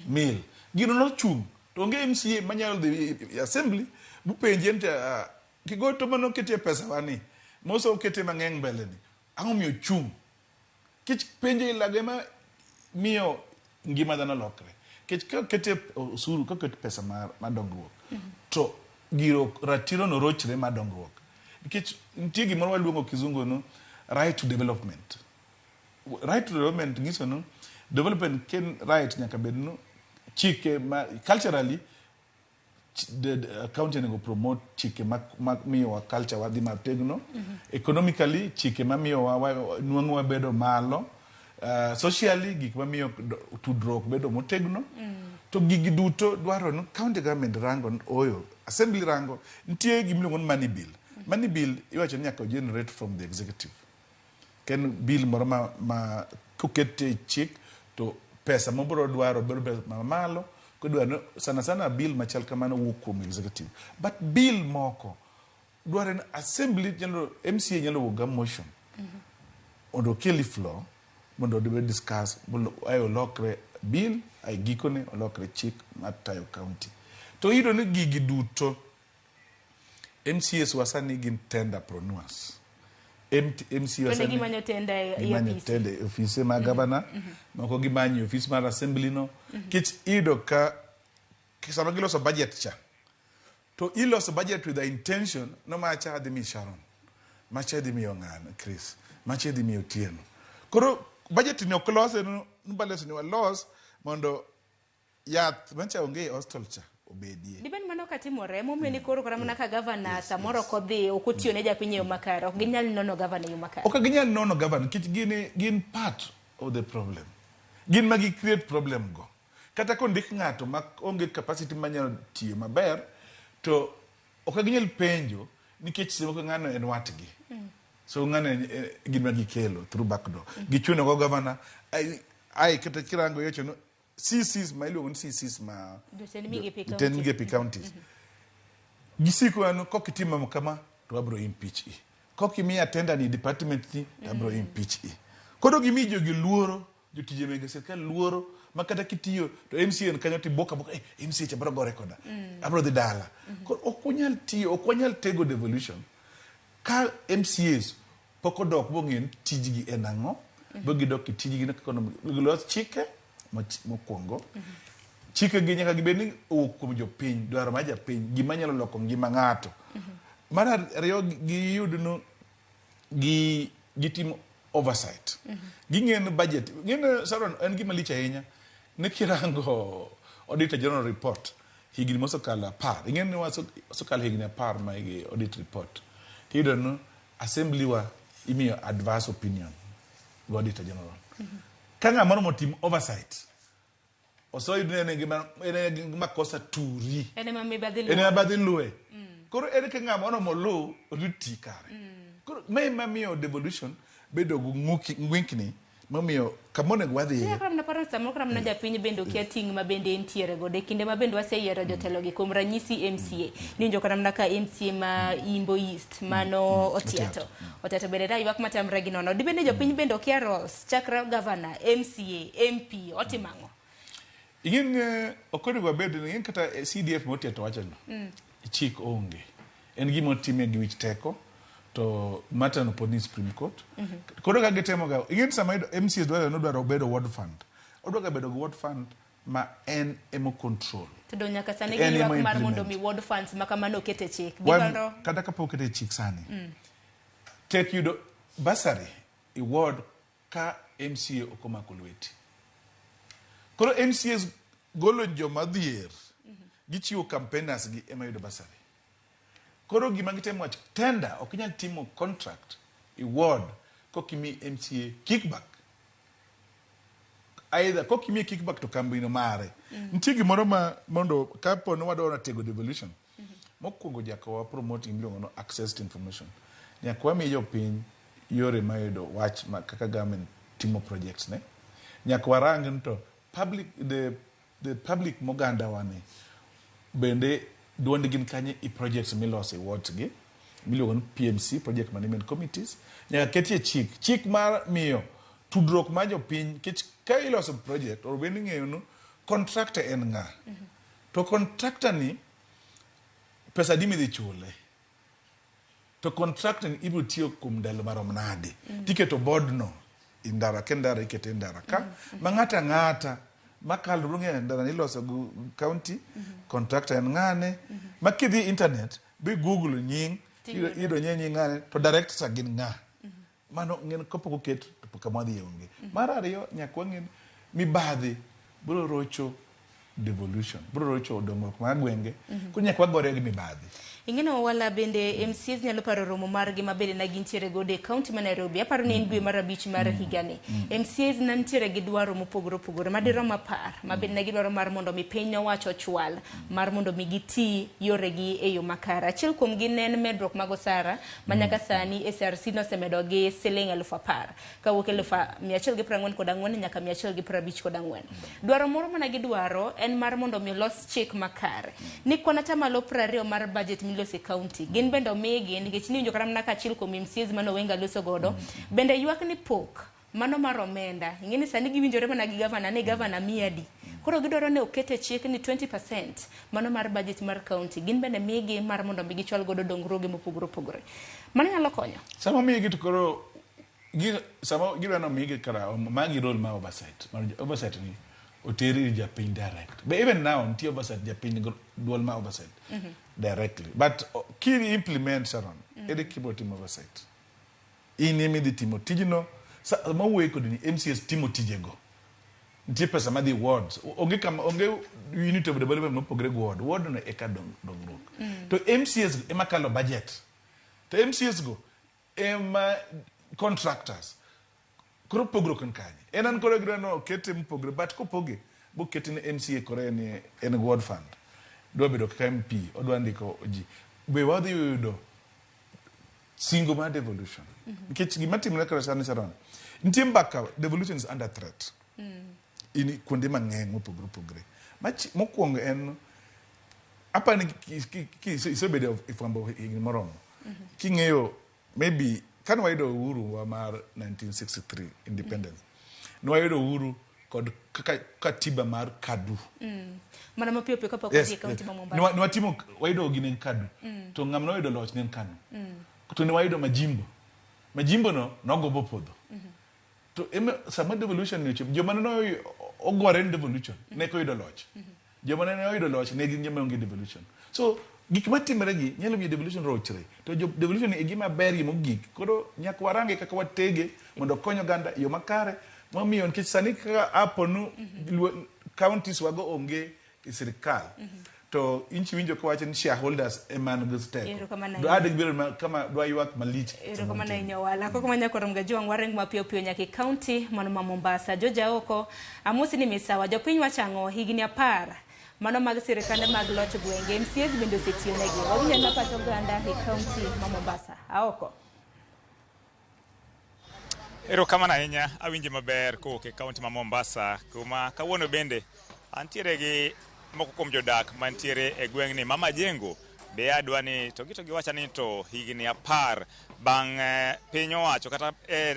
Mill. Gino nochung'. To onge MCA manyalo dhi assembly bupenje ni Kigoto mano oketie pesa wani. Moso oketie mang'eny mbele ni. Ang'o miyo chung'? Kech penjo ilago ema miyo ngima dhano lokre. Kech ka oketie osuru, ka oket pesa mar dongruok, to giro ratiro no rochre mar dongruok. Nikech nitie gimoro waluongo kizungu no right to development. Right to development nyiso no development ken right nyaka bed no chike ma culturally the county onego promote chike ma miyowa culture wadhi mategno. Economically chike ma miyowa nwang'o wabedo malo. Socially gik mamiyo tudruok bedo motegno. To gigi duto dwaro ni county government rango ni oyo, assembly rango, nitie gima iluongo ni money bill. Money bill iwacho ni nyaka generate from the executive. Ka en bill moro ma, ma koket e chik to pesa mobiro dwaro bedo pesa mamalo kodwaro ni sana sana bill machal kamano wuok kuom executive. But bill moko dwaro ni assembly nyalo, MCA nyalo wuok ga motion mondo okel e floor mondo odhi discuss mondo ae olokre bill ae gikone olokre chik mar tayo county. To iyudo ni gigi duto MCAs wa sani gin tenderpreneurs. MCA wa Kendo sani gimanyo tenda e gimanyo ofisi. tenda e ofise mag gavana, moko gimanyo e ofis mar assembly no. Nikech iyudo ka sama giloso budget cha, to iloso budget with the intention no macha adhi miyo Sharon, macha idhi miyo ng'ano Chris, macha idhi miyo Otieno. Koro budget ni ok lose no balance ni walos mondo yath mancha onge e hostel cha obedie. Dibed mano katimore momiyo ni koro kata mana ka gavana samoro ok odhi ok otiyo ne japiny e yo makare ok ginyal nono gavana e yo makare. Ok ginyal nono gavana nikech gin part of the problem. Gin ma gi create problem go. Kata kondik ng'ato ma onge capacity manyalo tiyo maber to ok ginyal penjo nikech seche moko ng'ano en watgi. So ng'ano en gin ma gikelo through back door. Gichuno go gavana ai kata kirango iwacho ni CCs ma iluongo ni CCs ma Jotend migepe jotend county. migepe counties. Gisiko ano kok itimo kama to wabro impeach i. Kok imiya tender ni department ni to abro impeach i. Koro gimi jogi luoro, jotije mege sirkal luoro ma kata kitiyo to MCA en kanyo tibuok abuoka, eh, MCA cha bro gore koda. Abro dhi dala. Koro ok wanyal tiyo, ok wanyal tego devolution ka MCAs pok odok bong'eyo ni tijgi en ang'o, bo gidok e tijgi kaka onego gilos chike mokwongo. Chike gi nyaka gibed ni owuok kuom jopiny, dwaro mar japiny, gima nyalo loko ngima ng'ato. Mar ariyo giyud no gitimo oversight. Ging'eyo ni budget, ng'eyo ni Sharon en gima lich ahinya ni kirango Auditor General report higni mosekalo 10, ing'eyo ni wasekalo higni 10 ma gi audit report. Tiyudo ni assembly wa imiyo adverse opinion go Auditor General. Ka ng'ama oromo tim oversight, osoyud ni en gi makosa turi. En ema mibadhi En ema luwe. mibadhi luwe. Koro ere ka ng'ama oromo luw, orit ti kare. Koro ma ema miyo devolution bedo gi ng'wikni momiyo kama onego wadhiye. Kata mana paro samoro kata mana japiny bende okia ting' ma bende entiere godo e kinde ma bende waseyiero jotelo gi kuom ranyisi MCA. Niwinjo kata mana ka MCA ma Imbo East mano Otiato. Otiato bende da ywak matamre gi nono. Dibende jopiny bende okia roles chakre governor, MCA, MP otimo ang'o? Ing'e ok onego wabed ni ing'e kata CDF ma Otiato wacho no. Chik onge. En gima otime gi wich teko to matter no pod ni Supreme Court. Koro ka gitemo ga, ing'e ni sama yudo MCAs dwaro ni odwaro bedo ward fund. Odwa ga bedo gi ward fund ma en emo control. To do nyaka sani En giywak emo mar mondo implement. mi ward funds ma kamano oket e chik. Gidwaro Kata kapok oket e chik sani. Tek yudo bursary i ward ka MCA ok omako lweti. Koro MCAs golo joma dhier, gichiwo campaigners gi ema yudo bursary. Koro gima gitemo wacho, tender ok inyal timo contract i ward kok imi MCA kickback. Either kok imiye kickback to kambino mare. Nitie gimoro ma mondo kapo ni wadwa tego devolution. Mokwongo nyaka wa promote gima iluongo ni access to information. Nyaka wami jopiny yore mar yudo wach ma kaka government timo projects ne. Nyaka warang ni to public, the public moganda wa ni bende duond gin kanye i projects miloso e wards gi miluongo ni PMC, Project Management Committees. Nyaka ketie chik, chik mar miyo tudruok mar jopiny, nikech ka iloso project onego bed ni ing'eyo ni contractor en ng'a. To contractor ni pesa adi midhi chule? To contractor ni ibiro tiyo kuom ndalo marom nade? Tiketo board no e ndara ka ndara ikete e ndara ka ma ng'ato ang'ata makalo biro ng'eyo ndara ni iloso gi county, contractor en ng'ane, ma kidhi internet bi google nying, iyudo nying ng'ane to director gin ng'a. Mano ng'en kapok oket to kama wadhiye onge. Mar ariyo nyaka wang'e ni mibadhi biro rocho devolution, biro rocho dongruok mar gwenge. Koro nyaka wagore gi mibadhi. Ing'eno wala bende MCAs nyalo paro romo margi ma bende ne gintiere godo e kaunti ma Nairobi. Aparo ni en dwe mar 5 mar higani. MCAs ne nitiere gi dwaro mopogore opogore madirom 10 ma bende ne gidwaro mar mondo mi piny owacho ochwal mar mondo mi giti yoregi e yo makare. Achiel kuom gi ne en medruok mag osara ma nyaka sani SRC nosemedo gi siling 10,000 kawuok 144 nyaka 154. Dwaro moro mana gidwaro en mar mondo mi olos chik makare. Ni kwan atamalo 20 mar budget miloso e county. Gin bende omigi nikech niwinjo kata mana ka achiel kuom MCAs mane Owenga loso godo. Bende ywak ni pok mano mar omenda. Ing'e ni sani giwinjore mana gi gavana ni gavana miya adi. Koro gidwaro ni okete chik ni 20% mano mar budget mar county. Gin bende migi mar mondo mi gichwal godo dongruoge mopogore opogore. Mano nyalo konyo. Sama omigi to koro sama gidwa ni omigi kara magi role mar oversight. Mar oversight ni oteri ir japiny direct. But even now nitie oversight japiny duol mar oversight directly. But kini implement Sharon, ere kibiro timo oversight? In ema idhi timo tijno. Sama wuoyo kodi ni MCAs timo tijego. Nitie pesa madhi wards. Onge kama, onge unit of development mopogre gi ward. Ward no eka dongruok. To MCAs ema kalo budget. To MCAs go ema contractors. Koro pogruok en kanye? En an koro gidwa ni okete mopogre, but kopoge, bokete ni MCA koro en en ward fund. Dwa bedo kaka MP, odwa ndiko ji. Be wadhi yudo singo mar devolution? Nikech gima timore koro sani Sharon, nitie mbaka devolution is under threat. In kuonde mang'eny mopogore opogore. Mokwongo en apani isebedo e fwambo higni moromo. King'eyo maybe kane wayudo uhuru wa mar 1963 independence. Ne wayudo uhuru kod kaka katiba mar KADU. Mana mapiyo piyo kapok wadhi e kaunti ma Mombasa. Ne watimo wayudo gine KADU. To ng'ama noyudo loch ne en KANU. To ne wayudo majimbo. Majimbo no nogombo podho. To ema sama devolution ni ochopo, joma ne ogore ni devolution ne ok oyudo loch. Joma ne oyudo loch ne gin joma onge devolution. So gik matimore gi nyalo miyo devolution rochre. To jo devolution e gima berie mogik. Koro nyaka warange kaka watege mondo okony oganda e yo makare. Momiyo nikech sani kaka aponu counties wago onge e sirikal. To inchi winjo kawacho ni shareholders ema nigi teko. Erokamano Do ade biro kama dwa ywak malich. Erokamano ahinya Wala. Koko manya korom gajuang wareng mapiyo piyo nyaka e county mano ma Mombasa. Joja oko amosi ni misawa jopiny wachang'o higni 10 mano mag sirikande mag loch gwenge. MCAs bende osetiyo negi. Wawinjo na pach oganda e county ma Mombasa. Aoko. Erokamano ahinya, awinji maber kowuok e kaunti ma Mombasa, kuma kawuono bende antiere gi moko kuom jodak mantiere e gweng'ni ma Majengo. Be adwa ni to gi to giwacha ni to higni 10 bang' piny owacho kata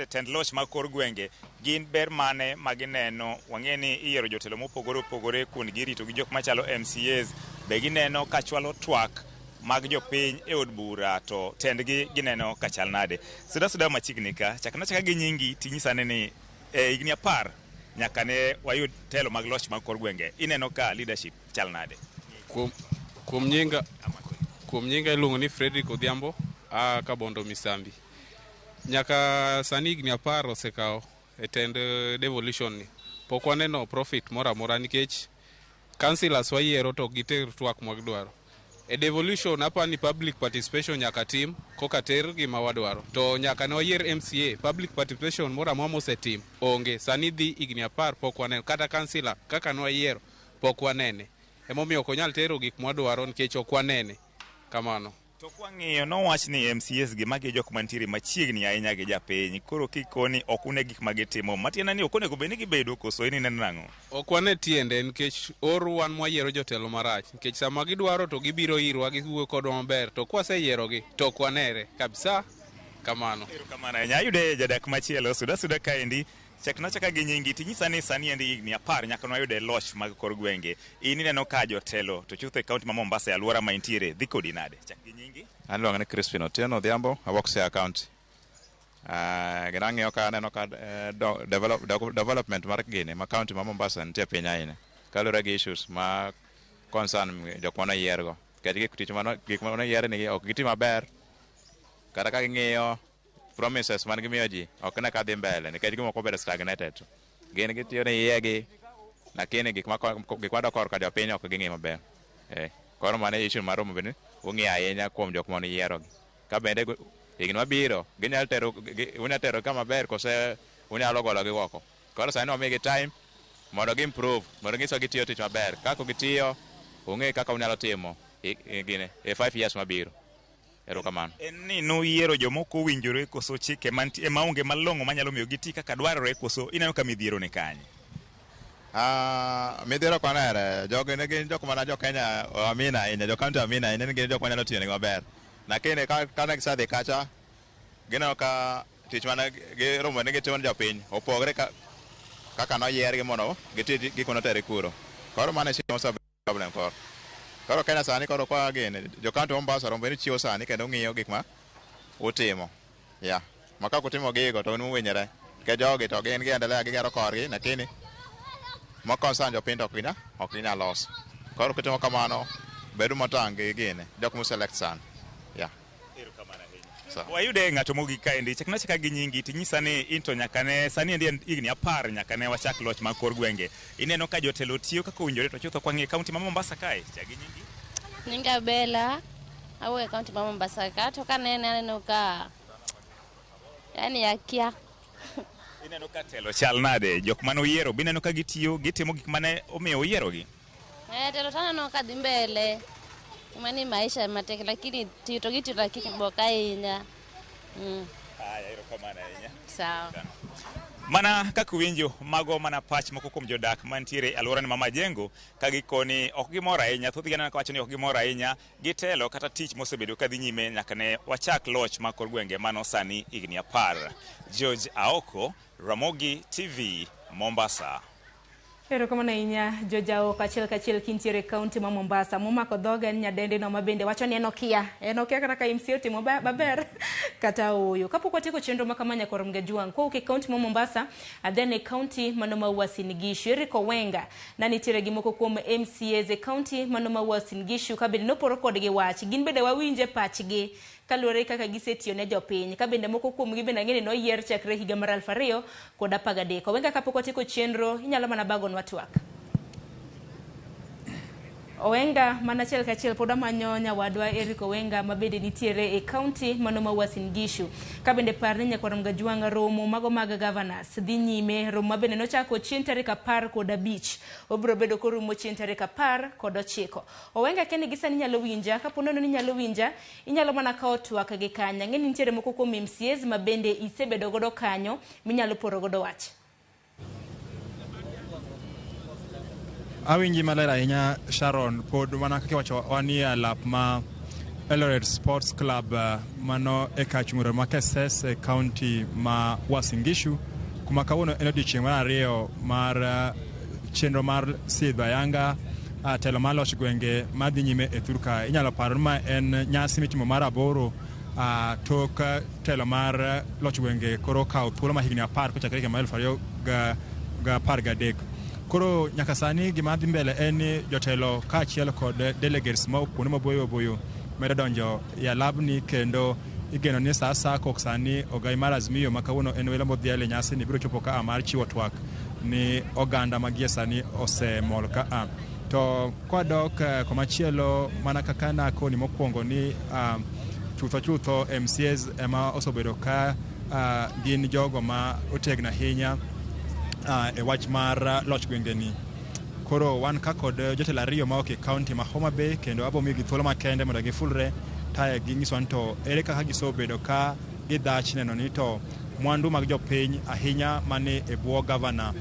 tend loch mag kor gwenge, gin ber mane ma gineno? Wang'e ni iyiero jotelo mopogore opogore kuond girito gi jok machalo MCAs, be gineno ka chwalo twak mag jopiny e od bura to tendgi gineno ka chal nade? Suda suda machiegni ka, chakna chaka gi nyingi tinyisane ni higni 10 nyaka ne wayud telo mag loch mag kor gwenge, ineno ka leadership chal nade? Kuom nyinga iluongo ni Frederick Odhiambo, a Kabondo Misambi. Nyaka sani higni 10 osekawo e tend devolution ni. Pok waneno profit moro amora nikech councillors wayiero to ok giter twak magidwaro. E devolution apani public participation nyaka tim koka ter gima wadwaro. To nyaka ne wayier MCA, public participation moro amora mosetim onge. Sani dhi higni 10 pok waneno, kata councillor kaka ne wayiero pok wanene. Emomiyo ok onyal tero gik mwadwaro nikech ok wanene. Kamano. To kwang'iyo nowach ni MCAs gi magi jok mantiere machiegni ahinya gi japiny. Koro kikoni ok une gik ma gitimo, matiende ni ok onego bed ni gibedo, koso in ineno nang'o? Ok wane tiende nikech or wan mwayiero jotelo marach. Nikech sama gidwaro to gibiro irwa giwuoyo kodwa maber, to kwaseyierogi to ok wanere kabisa. Kamano. Erokamano ahinya. Ayude jadak machielo, suda suda kaendi. Chakna chaka gi nyingi tinyisa ni sani endi higni 10 nyaka nwayude loch mag kor gwenge. In ineno ka jotelo to chutho e kaunti ma Mombasa e alwora ma intiere dhi kodi nade? Chak gi nyingi. An iluonga ni Crispin Otieno Odhiambo, awuok Siaya County. Gima ang'iyo ka aneno ka development mar gini ma county ma Mombasa nitie piny ahinya. Kaluwore gi issues ma concern jok mane oyier go. Nikech gik mane oyier nigi ok giti maber. Kata ka ging'iyo promises man gimiyo ji ok ne ka dhi mbele nikech gimoko obedo stagnated. Gin gitiyo ni iye gi, lakini gik ma dok korka jopiny ok ging'i maber. Koro mano e issue mar romo bende ung'iyo ahinya kuom jok mane uyierogi. Ka bende higni mabiro ginyalo tero unyalo tero kama ber kose unyalo gologi oko. Koro sani wamigi time mondo gi improve, mondo ginyiso gitiyo tich maber. Kaka gitiyo, ung'e kaka unyalo timo gine e 5 years mabiro. Erokamano. En ni nuyiero jomoko owinjore koso chike mantie maonge malong'o manyalo miyo giti kaka dwarore koso ineno ka midhiero ni kanye? Midhiero konere, jogi ne gin jok mana jo Kenya oamini ahinya, jo county oamini ahinya ni gin jok manyalo tiyo negi maber. Lakini ka ne gisedhi kacha, gineno ka tich mane giromo ni gitimo ne jopiny opogre kaka noyiergi mondo giti gik mane kuro. Koro mano e problem koro. Koro Kenya sani koro kwa gini, jo county Mombasa rombo ni chiwo sani kendo ng'iyo gik ma utimo. Yeah. Ma ka utimo gigo to un uwinyre. Nikech jogi to gin giendelea gigero korgi, lakini ma concern jopiny to ok ginyal loso. Koro kitimo kamano, bedu motang' gi gini, jok muselect sani. Yeah. Erokamano ahinya. Wayude ng'ato mogik kaendi. Chakna chaka gi nyingi tinyisa ni in to nyaka ne sani endi en higni 10 nyaka ne wachak loch mag kor gwenge. Ineno ka jotelo tiyo kaka owinjore to chutho kwang'iyo kaunti ma Mombasa kae. Chak gi nyingi. Nyinga Bella, awuok e kaunti ma Mombasa ka to kanene aneno ka yani akia. Ineno ka telo chal nade? Jok mane oyiero bineno ka gitiyo, gitimo gik mane omiyo oyierogi? Telo to aneno ka dhi mbele. Mani maisha matek lakini tiyo to gitiyo lakini bok ahinya. Aya, erokamano ahinya. Sawa. Mana kaka uwinjo, mago mana pach moko kuom jodak mantiere e alworani ma Majengo ka gikoni ok gimor ahinya, thothgi aneno ka wacho ni ok gimor ahinya gi telo kata tich mosebedo kadhi nyime nyaka ne wachak loch mag kor gwenge mano sani higni 10. George Aoko, Ramogi TV, Mombasa. Erokamano ahinya George Aoko, achiel kachiel kintiere e kaunti ma Mombasa. Momako dhoga en nyadendi no ma bende wacho ni en okia. En okia kata ka MC otimo maber kata ooyo. Kapok watieko chenro ma kama nyaka warom Gajwang'. Kowuok e kaunti ma Mombasa, adhi e kaunti mano ma Uasin Gishu. Eric Owenga na nitiere gi moko kuom MCAs e kaunti mano ma Uasin Gishu ka bende noporo kodgi wach. Gin bende wawinje pachgi kaluwore kaka gisetiyo ne jopiny. Ka bende moko kuomgi bende ang'e ni noyier chakre higa mar 2013. Owenga kapok watieko chenro, inyalo mana bagonwa twak. Owenga mana achiel kachiel pod amanyo nyawadwa Eric Owenga ma bende nitiere e kaunti mano ma Uasin Gishu. Ka bende par ni nyakwar Mgajwang' romo mago mag governors dhi nyime, romo ma bende nochako chieng' tarik 15. Obiro bedo korumo chieng' tarik 19. Owenga kende gi sani inyalo winja, kapo nono ni inyalo winja, inyalo mana kawo twak gi kanyo. Ang'e ni nitiere moko kuom MCAs ma bende isebedo godo kanyo minyalo poro godo wach. Awinji maler ahinya Sharon, pod mana kaka iwacho wanie alap ma Eldoret Sports Club mano e kar chung' ma Kesses e kaunti ma Uasin Gishu, kuma kawuono en odiochieng' mar 2 mar chenro mar sidho ayanga telo mar loch gwenge madhi nyime e thur ka. Inyalo paro ni ma en nyasi mitimo mar 8 tok telo mar loch gwenge koro kawo thuolo ma higni 10 kochakre higa mar 2013. Koro nyaka sani gima dhi mbele en ni jotelo kaachiel kod delegates ma kuonde maboyo boyo medo donjo e alabni, kendo igeno ni sa asaya kok sani ogai mar Azimio ma kawuono en welo modhial e nyasi ni biro chopo ka mar chiwo twak ni oganda ma gie sani osemol ka a. To kwadok komachielo, mana kaka nakoni mokwongo ni chutho chutho MCAs ema osebedo ka gin jogo ma otegno ahinya e wach mar loch gwengeni. Koro wan ka kod jotelo 2 mawuok e kaunti ma Homa Bay, kendo abo miyogi thuolo makende mondo gifulre tae ginyiso ni to ere kaka gisebedo ka gidhach neno ni to mwandu mag jopiny ahinya mane e bwo gavana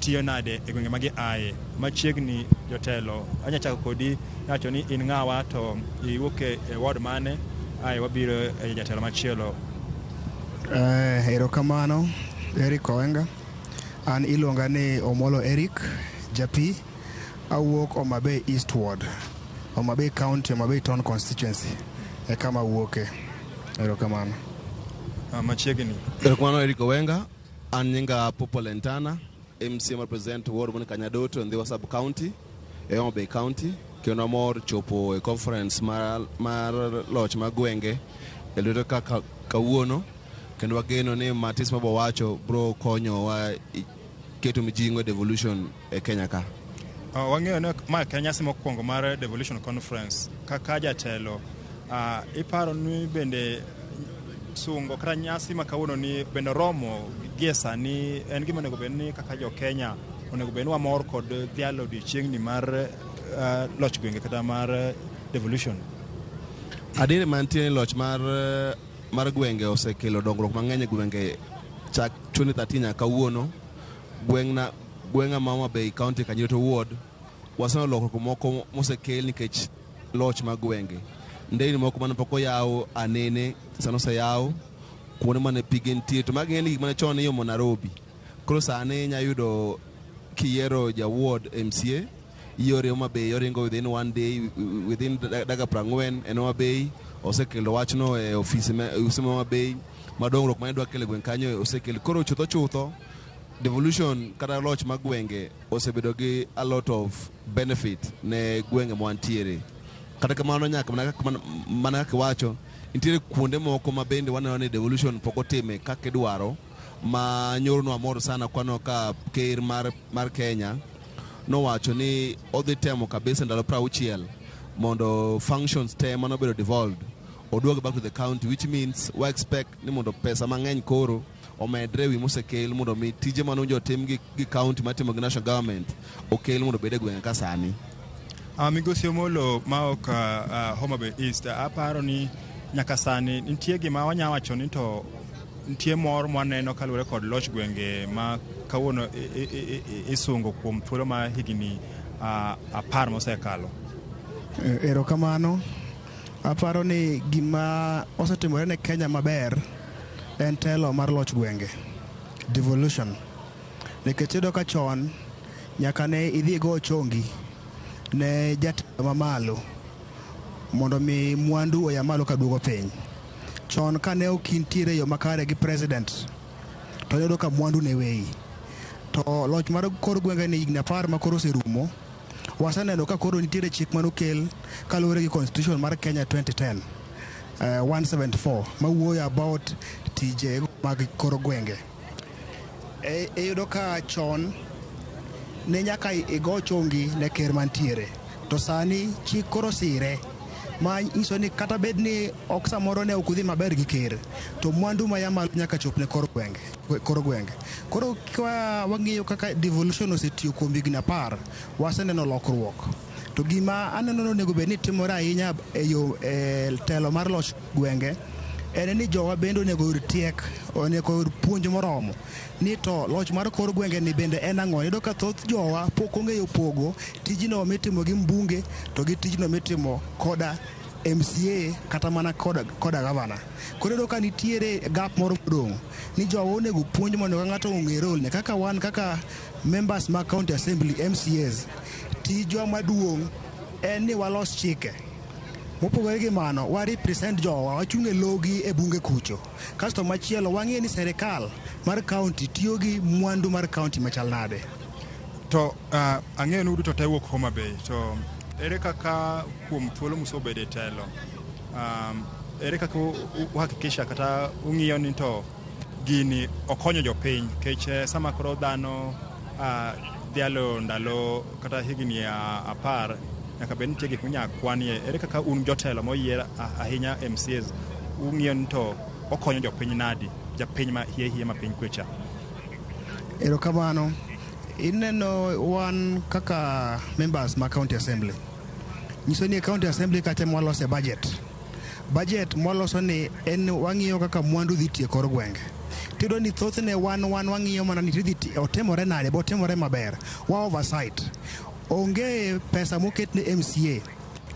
tiyo nade e gwenge ma giaye. Machiegni jotelo, anya chako kodi iwacho ni in ng'awa to iwuok e ward mane, ae wabiro e jatelo machielo. Erokamano Eric Owenga. An iluonga ni Omolo Eric Japi, awuok Homa Bay East Ward, Homa Bay County, Homa Bay Town Constituency e kama awuoke. Erokamano. Machiegni. Erokamano Eric Owenga. An nyinga Popo Lentana, MCA represent ward man Kanyadoto Ndhiwa Sub County e Homa Bay County. Kendo amor chopo e conference mar loch mag gwenge e lwedo kaka kawuono, kendo wageno ni matis mabo wacho bro konyowa keto mijing'o devolution e Kenya ka. Wang'eyo ni ma en nyasi mokwongo mar Devolution Conference. Kaka jatelo, iparo ni bende sungo kata nyasi ma kawuono ni bende romo gie sani en gima onego bed ni kaka jo Kenya onego bed ni wamor kod dhialo odiochieng'ni mar loch gwenge kata mar devolution. Adier mantie ni loch mar gwenge osekelo dongruok mang'eny e gwenge chak 2013 nyaka kawuono. Gweng'na gweng'a ma Homa Bay County Kanyoto Ward waseneno lokruok moko mosekel nikech loch mag gwenge. Nderni moko mane pok oyaw anene sani oseyaw, kuonde mane pige nitie to magi ng'eny gik mane chon iomo Nairobi. Koro sani inya yudo kiyiero ja ward MCA iore Homa Bay oringo within one day within dakika 40 en Homa Bay osekelo wachno e ofise ma Homa Bay ma dongruok mane dwa kelo e gweng' kanyo osekel. Koro chutho chutho devolution kata loch mag gwenge osebedo gi a lot of benefit ne gwenge mwantiere. Kata kamano nyaka mana kaka iwacho, nitiere kuonde moko ma bende waneno ni devolution pok otime kaka idwaro ma nyoro nwamor sana kwaneno ka ker mar Kenya nowacho ni odhi temo kabisa ndalo 60 mondo functions te manobedo devolved oduog back to the county, which means we expect ni mondo pesa mang'eny koro omedre ewi mosekel mondo mi tije manowinjo otim gi county matimo gi national government okel mondo obed e gwenge ka sani. Migosi Omolo ma ok Homa Bay East, aparo ni nyaka sani nitie gima wanya wacho ni to nitie mor mwaneno kaluwore kod loch gwenge ma kawuono isungo kuom thuolo ma higni 10 mosekalo. Erokamano. Aparo ni gima osetimore ne Kenya maber en telo mar loch gwenge, devolution. Nikech iyudo ka chon nyaka ne idhi igo chongi ne jatelo mamalo mondo mi mwandu oya malo kaduogo piny. Chon kane ok intiere e yo makare gi president to iyudo ka mwandu ne weyi. To loch mar kor gwenge ni higni 10 ma koro oserumo, waseneno ka koro nitiere chik manokel kaluwore gi constitution mar Kenya 2010 174 mawuoyo about tije mag kor gwenge. Iyudo ka chon ne nyaka igo chongi ne ker mantiere, to sani chik koro sire ma nyiso ni kata bed ni ok samoro ne ok udhi maber gi ker, to mwandu maya malo nyaka chop ne kor gwenge. Kor gwenge. Koro ka wang'iyo kaka devolution osetiyo kuom higni 10, waseneno lokruok. To gima aneno ni onego bed ni timore ahinya e yo e telo mar loch gwenge en ni jowa bende onego oyud tiek, onego oyud puonj moromo ni to loch mar kor gwenge ni bende en ang'o. Iyudo ka thoth jowa pok ong'eyo pogo tijno mitimo gi mbunge to gi tijno mitimo koda MCA kata mana koda gavana. Koro iyudo ka nitiere gap moro modong' ni jowa onego puonj mondo ka ng'ato ong'e role ne. Kaka wan kaka members mag county assembly MCAs, tijwa maduong' en ni walos chike. Mopogore gi mano, wa represent jowa, wachung' e logi e bunge kucho. Kasto machielo, wang'e ni serikal mar county tiyo gi mwandu mar county machal nade. To ang'eyo ni uduto te wuok Homa Bay, to ere kaka kuom thuolo musebedo e telo, ere kaka uhakikisha kata ung'iyo ni to gini okonyo jopiny, nikech sama koro dhano dhialo ndalo kata higni 10 nyaka bed nitie gik minyalo kwanie. Ere kaka un jotelo moyier ahinya MCAs ung'iyo ni to okonyo jopiny nadi, japiny ma hie hie ma piny kwecha? Erokamano. Ineno wan kaka members ma county assembly. Nyiso ni e county assembly kacha mwalose budget. Budget mwaloso ni en wang'iyo kaka mwandu dhi tiyo e kor gwenge. Tiyudo ni thothne wan wang'iyo mana ni tidhi otimore nade, botimore maber. Wa oversight. Onge pesa moket ne MCA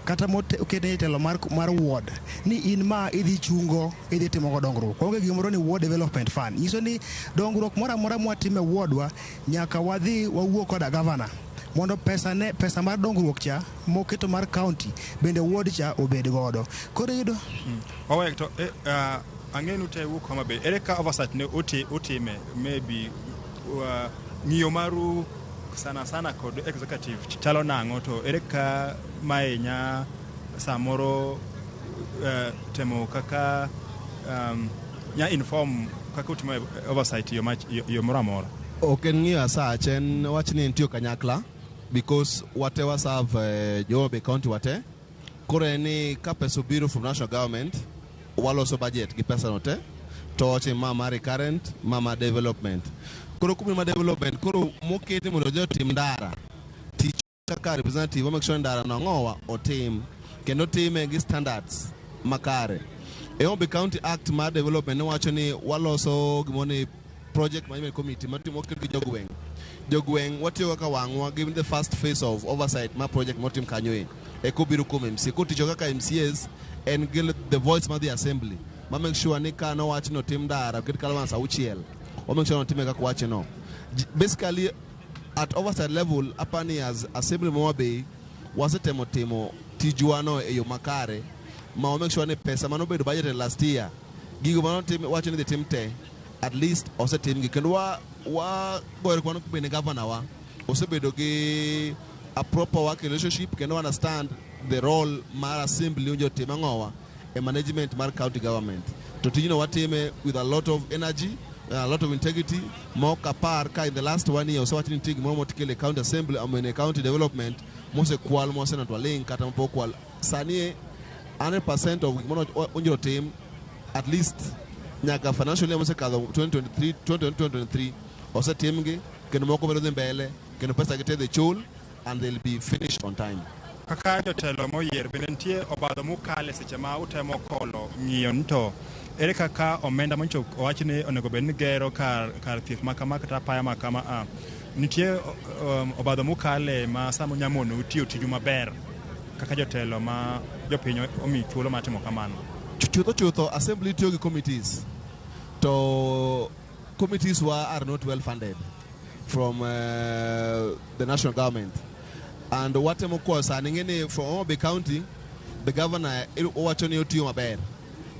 kata moket ne jatelo mar ward ni in ma idhi chungo idhi timo go dongruok. Onge gimoro ni ward development fund. Nyiso ni dongruok moro amora mwatimo e wardwa nyaka wadhi wawuo koda gavana mondo pesa mar dongruok cha moketo mar county bende ward cha obed godo. Koro iyudo Owe to ang'e ni ute wuok Homa Bay. Ere ka oversight ne utime maybe ng'iyo maru sana sana kod executive chalo nang'o, to ere ka mae nya samoro temo kaka nya inform kaka utimo oversight yo moro amora? Ok en ng'iyo asach, en wach ni en tiyo kanyakla Because wate waserve jo Homa Bay County wate. Koro en ni ka pesa obiro from national government, waloso budget gi pesa no te. To wacho ma mar recurrent, ma mar development. Koro kuma ma development, koro moketi mondo odhi otim ndara. Tich kaka representative, wa make sure ndara no ang'owa otim. Kendo time gi standards makare. E Homa Bay County Act mar development ne ni waloso gimoro ni project management committee matimo waketo gi jogweng'. Jogweng' watiyo kaka wang'wa given the first phase of oversight mar project motim kanyo e. Eka obiro kuom MCA. Koticho kaka MCAs en gi the voice mar the assembly. Ma make sure ni ka nowach ni otim ndara oket allowance auchiel. Wa make sure ni otime kaka wache no. Basically at oversight level apani as assembly ma Homa Bay wasetemo timo tijwa no e yo makare ma wa make sure ni pesa manobedo budgeted last year gigo manotim wacho ni dhi tim te at least osetimgi kendo wa wa goyo erokamano bende governor wa osebedo gi a proper work relationship kendo understand the role mar assembly owinjo otim ang'owa e management mar county government to tijno watime with a lot of energy, a lot of integrity ma ok apar ka in the last one year osewach ni nitie gimoro motikelo e county assembly, I mean, e county development mosekwal moseneno to waling kata mapok okwal. Sani 100% of gik mane owinjo otim at least nyaka financial year mosekadho 2023 2023 osetimgi kendo moko bedo dhi mbele kendo pesa gi te dhi chul and they'll be finished on time. Kaka jotelo moyier, bende nitie obadho mukale seche ma utemo kolo ng'iyo ni to ere kaka omenda manyocha owach ni onego bed ni gero kar thieth ma kama kata apaya ma kama a nitie obadho mukale ma sama nyamono utiyo tiju maber kaka jotelo ma jopiny omi thuolo mar timo kamano? Chutho chutho assembly tiyo gi committees to committees wa are not well funded from the national government and watemo kwayo sani ng'e ni from Homa Bay County the governor owacho ni otiyo maber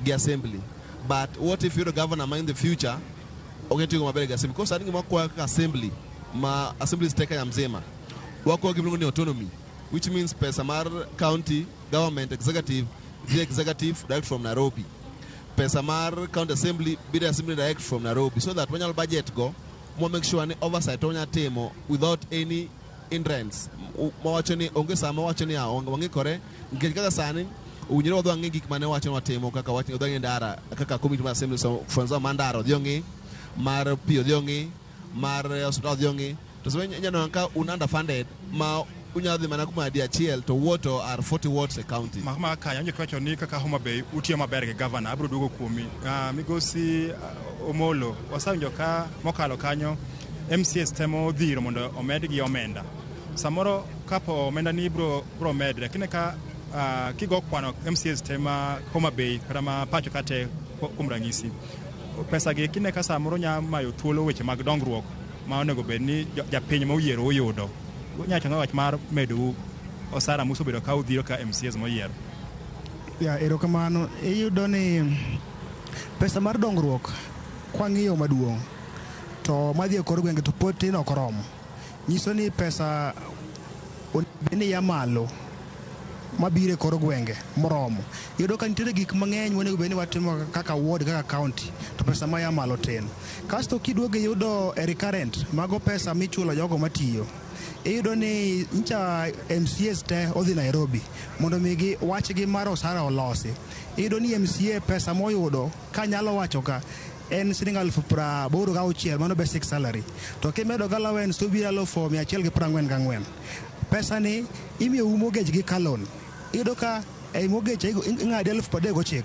gi assembly, but what if yudo governor ma in the future ok tiyo maber gi assembly? Koro sani gima wakwayo kaka assembly ma assemblies te Kenya mzima, wakwayo gima iluongo ni autonomy, which means pesa mar county government executive dhi executive direct from Nairobi, pesa mar county assembly biro assembly direct from Nairobi, so that wanyalo budget go mo make sure ni oversight wanyalo timo without any hindrance mawacho ni onge sama wacho ni wang'ikore nikech kaka sani owinjore wadhi wang'i gik mane wacho ni watimo kaka wach odhi wang'i ndara kaka committee mar assembly. So for example mar ndara odhi ong'i, mar pi odhi ong'i, mar hospital odhi ong'i, to sama inyalo neno ka un underfunded ma unyalo dhi mana kuma adi achiel to ward to are 40 wards e county. Ma kanyo nyocha kiwacho ni kaka Homa Bay utiyo maber gi governor, abiro duogo kuomi. Migosi Omolo, wasewinjo ka mokalo kanyo MCAs temo dhiro mondo omedgi omenda. Samoro kapo omenda ni bro medre, lakini ka kigo kwano MCAs te ma Homa Bay kata ma pacho kate kuom ranyisi, pesa gi kine ka samoro nya mayo thuolo weche mag dongruok ma onego bed ni japiny ma oyiero oyudo. Nyacho wach mar medou osara musebedo ka udhiro ka MCAs moyier. Ya, erokamano. Iyudo ni pesa mar dongruok kwang'iyo maduong' to madhi e kor gwenge to pod tin, ok oromo. Nyiso ni pesa onego bed ni ya malo mabiro e kor gwenge moromo. Iyudo ka nitiere gik mang'eny monego bed ni watimo kaka ward, kaka county, to pesa maya malo tin. Kasto kiduogo iyudo e recurrent, mago pesa michulo jogo matiyo. Iyudo ni ncha MCAs te odhi Nairobi mondo mi gi wachgi mar osara olosi. Iyudo ni MCA pesa moyudo kanyalo wacho ka en siling 86,000, mano basic salary. To kimedo gi allowance to biro 144,000. Pesa ni imiyou mortgage gi car loan. Iyudo ka ei mortgage ing'adi 39,000.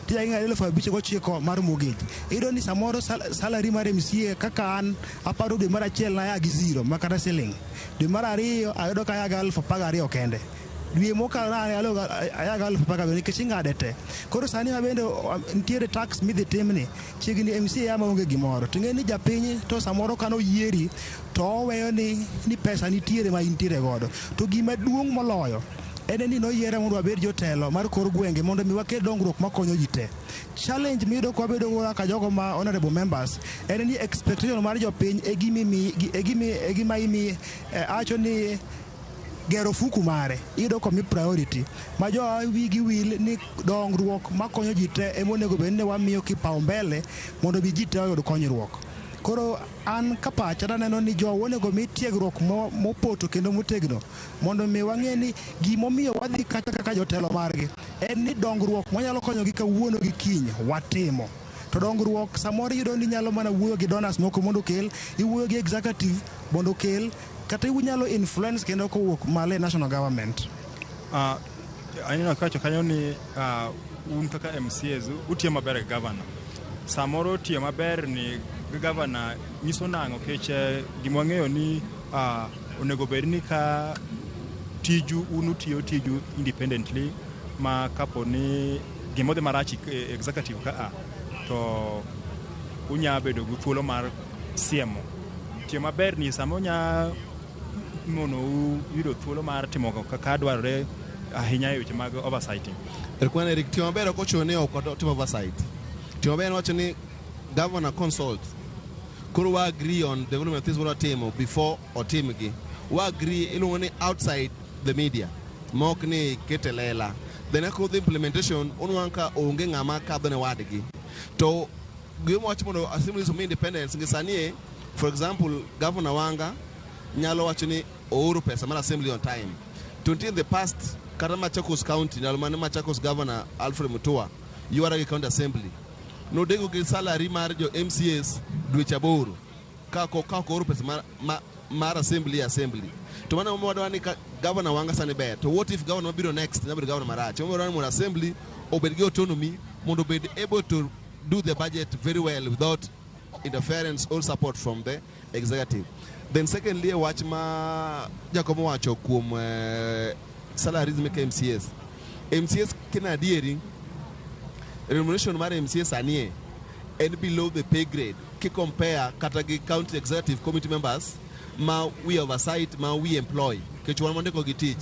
Tija ing'adi 5,900 mar mortgage. Iyudo ni samoro salary mar MCA kaka an aparo dwe mar achiel naya gi zero makata siling. Dwe mar ariyo ayudo ka aya gi 12,000 kende. Dwe mokalo aya gi 17,000 nikech ing'ade te. Koro sani ma bende nitiere tax midhi timni, chiegni MCA ya maonge gimoro. To ing'e ni japiny to samoro kanoyieri to oweyo ni pesa nitiere ma intiere godo. To gima duong' moloyo en ni noyiere mondo wabed jotelo mar kor gwenge mondo mi wakel dongruok makonyo ji te. Challenge miyudo ka wabedo go kaka jogo ma honorable members en ni expectation mar jopiny e gima imi awacho ni gero fuku mare iyudo komi priority ma jowa wigi wil ni dongruok makonyo ji te ema onego bed ni wamiyo kipaumbele mondo mi ji te oyud konyruok. Koro an ka pacha naneno ni jowa onego mi tiegruok mopoto kendo motegno mondo mi wang'e ni gimomiyo wadhi kacha kaka jotelo margi en ni dongruok mwanyalo konyogi kawuono gi kiny watimo. To dongruok samoro iyudo ni inyalo mana wuoyo gi donors moko mondo okel, iwuoyo gi executive mondo okel, kata inyalo influence kendo kowuok malo e national government. Aneno kawacho kanyo ni un kaka MCAs utiyo maber gi governor. Samoro tiyo maber ni gi governor nyiso nang'o nikech gima wang'eyo ni onego bed ni ka tiju un utiyo tiju independently ma kapo ni gima odhi marach e executive ka a to unya bedo gi thuolo mar siemo. Tiyo maber ni sama unya monou yudo thuolo mar timo kaka dwarore ahinya e weche mag oversighting. Erokamano Eric, tiyo maber ok ochuno ni ok otim oversight. Tiyo maber wacho ni governor consult. Koro wa agree on development things wadwa timo before otimgi. Wa agree iluongo ni outside the media. Ma ok ni kete lela. Then ka the implementation unwang'o ka onge ng'ama kadho ne wadgi. To gima wacho mondo assemblies omi independence ngi sani e, for example, Governor Wanga nyalo wacho ni ooro pesa mar assembly on time. To nitie in the past kata Machakos County ndalo mane Machakos Governor Alfred Mutua ywara gi county assembly. Nodeko gi salary mar jo MCAs dweche 8 ka ok ooro pesa mar assembly. To mano emomiyo wadwa ni ka Governor Wanga sani ber. To what if governor mabiro next nyalo bedo governor marach? Emomiyo wadwa ni mondo assembly obed gi autonomy mondo obed able to do the budget very well without interference or support from the executive. Then secondly, wach ma Jakom owacho kuom salaries meke MCAs. MCAs kina adieri, remuneration mar MCA sani en below the pay grade ki compare kata gi county executive committee members ma we oversight, ma we employ. Nikech wan wandiko gi tich.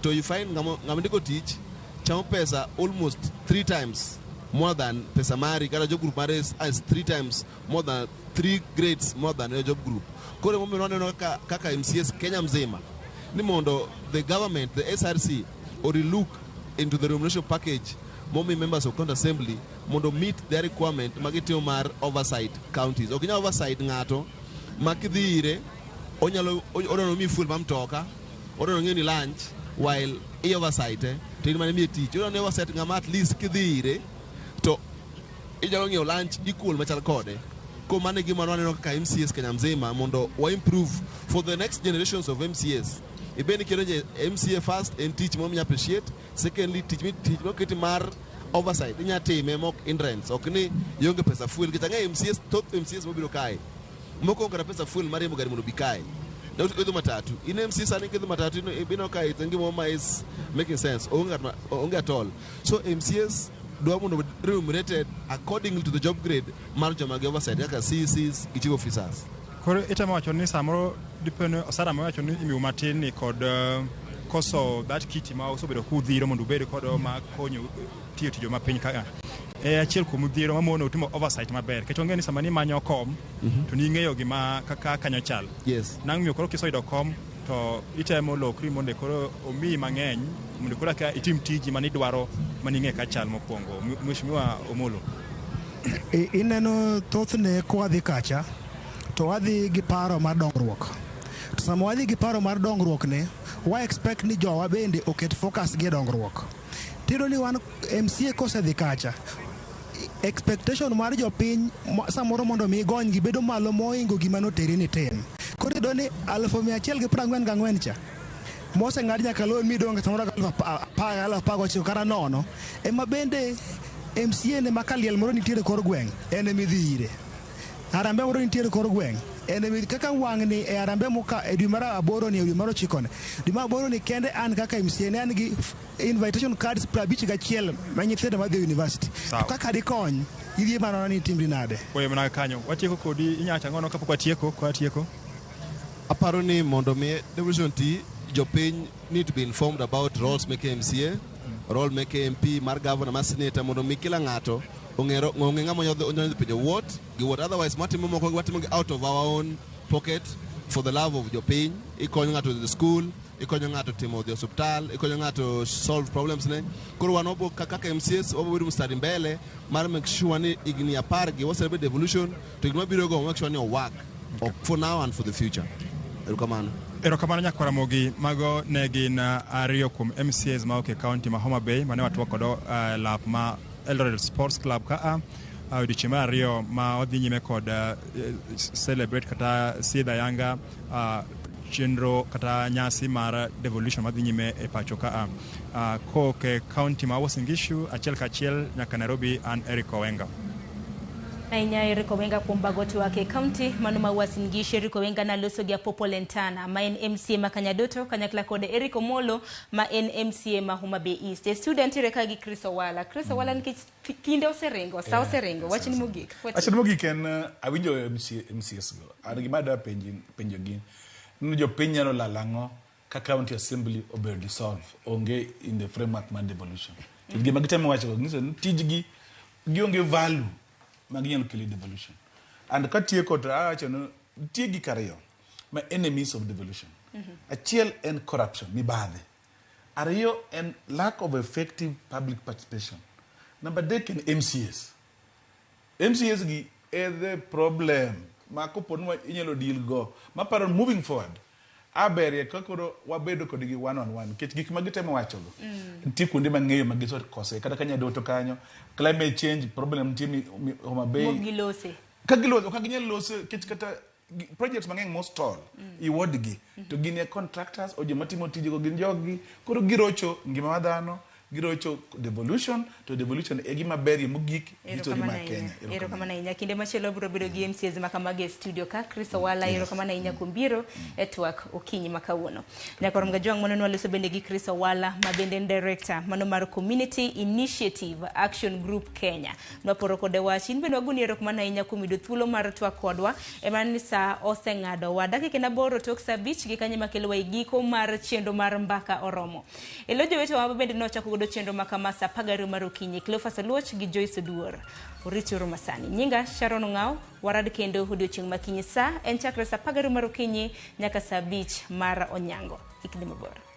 To you find ng'ama ndiko tich chamo pesa almost 3 times more than pesa mari, kata job group mare is 3 times more than 3 grades more than your job group. Koro emomiyo waneno kaka MCAs Kenya mzima ni mondo the government, the SRC, or look into the remuneration package momi members of county assembly mondo meet their requirement magitimo mar oversight counties. Ok inyal oversight ng'ato ma kidhi ire onyalo odwaro mi fuel mar mtoka, odwaro ng'iew ni lunch while i oversight to in mana imiye tich. Odwaro ni oversight ng'ama at least kidhi ire to inyalo ng'iewo lunch equal machal kode. Ko mano e gima waneno kaka MCAs Kenya mzima mondo wa improve for the next generations of MCAs. Ibed ni kidonjo e MCA first en tich momiyo appreciate. Secondly, tich moketi mar oversight inya time mok hindrance. Ok ni ionge pesa fuel. Nikech ang'eyo MCAs, thoth MCAs mobiro kae moko onge kata pesa fuel mar riembo gari mondo obi kae. Ne idho matatu. In MCA sani kidho matatu ibino kae to gimoro ma is making sense. Onge at all. So MCAs dwa mondo obed remunerated according to the job grade mar joma gi oversight kaka CECs gi chief officers. Koro itemo wacho ni samoro dipo ni osara miwacho ni imiyo matin ni kod koso that kiti ma osebedo kudhiro mondo ubed kod ma konyo tiyo tije ma piny ka. E achiel kuom udhiero mamono timo oversight maber. Nikech ong'e ni sama nimanyo kom to ning'eyo gima kaka kanyo chal. Yes. Nang' miyo koro kiseyudo kom to itemo lokri mondo koro omiyi mang'eny mondo koro ka itim tiji manidwaro maning'e ka chal mokwongo. Mheshimiwa Omolo. Ineno thothne kwadhi kacha to wadhi gi paro mar dongruok. To sama wadhi gi paro mar dongruok ne, wa expect ni jowa bende oket focus gi e dongruok. Tiyudo ni wan MCA kosedhi kacha, expectation mar jopiny samoro mondo mi igonygi bedo malo mohingo gima noteri ni tim. Koro iyudo ni 1,144 cha moseng'ad nyaka loan midong' samoro 10,000, 19,000 kata nono, ema bende MCA ne ma kaliel moro nitiere kor gweng' en emidhi ire. Harambee moro nitiere kor gweng' en emi kaka wang'ni e harambee moka e dwe mar 8 ni e dwe mar 9 ni. Dwe mar 8 ni kende an kaka MCA ne an gi invitation cards 51 ma nyithindo madhi e university. To kaka dikony, idhi mana ni timri nade? Weyo mana kanyo. Watieko kodi, inyalo wacho ang'ono kapok watieko? Kwa watieko. Aparo ni mondo mi devolution ti, jopiny need to be informed about roles meke MCA, role meke MP, mar governor, mar senator, mondo mi kila ng'ato ong'e ng'ama onyalo dhi penjo what gi what. Otherwise, watimo moko watimo gi out of our own pocket. for the love of jopiny, ikonyo ng'ato dhi school, ikonyo ng'ato timo dhi osuptal, ikonyo ng'ato solve problems ne. Koro wan wabo kaka MCAs wabo bedo mstari mbele mar make sure ni higni 10 gi wa celebrate devolution, to higni mabiro go make sure ni owak for now and for the future. Erokamano. Erokamano nyakwaramogi, mago ne gin ariyo kuom MCAs ma ok e county ma Homa Bay mane watwak godo lap ma Eldoret Sports Club ka a odiochieng' mar ariyo ma odhi nyime kod celebrate kata sidho ayanga chenro kata nyasi mar devolution madhi nyime e pacho ka a kowuok e county ma Uasin Gishu achiel kachiel nyaka Nairobi. An Eric Owenga. Ahinya Eric Owenga kuom bago twak e county mano ma Uasin Gishu. Eric Owenga naloso gi Apopo Lentana ma en MCA ma Kanyadoto kanyakla kod Eric Omolo ma en MCA ma Homa Bay East. E studio ntiere ka gi Chris Owala. Chris Owala, nikech kinde oseringo, sa oseringo, wachni mogik. Wachni mogik en awinjo MCAs go. An gima adwa penjo gi ni jopiny nyalo lalo ang'o ka county assembly obedo dissolve, onge in the framework mar devolution. Mm. Gima gitemo wacho go nyiso ni tijgi gionge value ma ginyalo kelo e devolution. And katieko to awacho ni nitie gik ariyo ma enemies of devolution. Achiel en corruption, mibadhi. Ariyo en lack of effective public participation. Number adek en MCAs. MCAs gi e the problem ma kopo ni inyalo deal go. Maparo ni moving forward, aberie ka koro wabedo kodgi one on one nikech gik ma gitemo wacho go nitie kuonde mang'eyo ma gisekose kata Kanyadoto kanyo climate change problem nitie Homa Bay. Mok gilose. Ka giloso ok ginyal loso nikech kata projects mang'eny mostall i ward gi to gin e contractors o joma timo tijego gin jog-gi, koro girocho ngima mar dhano, girocho devolution, to devolution e gima berie mogik e history Erokamano mar ahinya. Kenya. Erokamano ahinya. Kinde machielo biro bedo gi MCAs ma kamagi e studio ka. Chris Owala, erokamano ahinya kuom biro e twak okinyi ma kawuono. Nyakwarom Gajwang' mano nwaloso bende gi Chris Owala ma bende en director mano mar Community Initiative Action Group Kenya. Nwaporo kode wach. In bende wagoni erokamano ahinya kuom yudo thuolo mar twak kodwa. E mana ni sa oseng'adowa. Dakika en 8 tok sa 5 gi kanyo makelowa e giko mar chenro mar Mbaka Oromo. E lo jowetewa ma bende nochako godo chenro ma kama sa 12 mar okinyi. Cleophas Oluoch gi Joyce Oduor. Urituru masani. Nyinga Sharon Ong'aw, warad kendo odiochieng' makinyi sa en chakre sa 12 mar okinyi nyaka sa 5 mar onyango. Kik dhi mabor.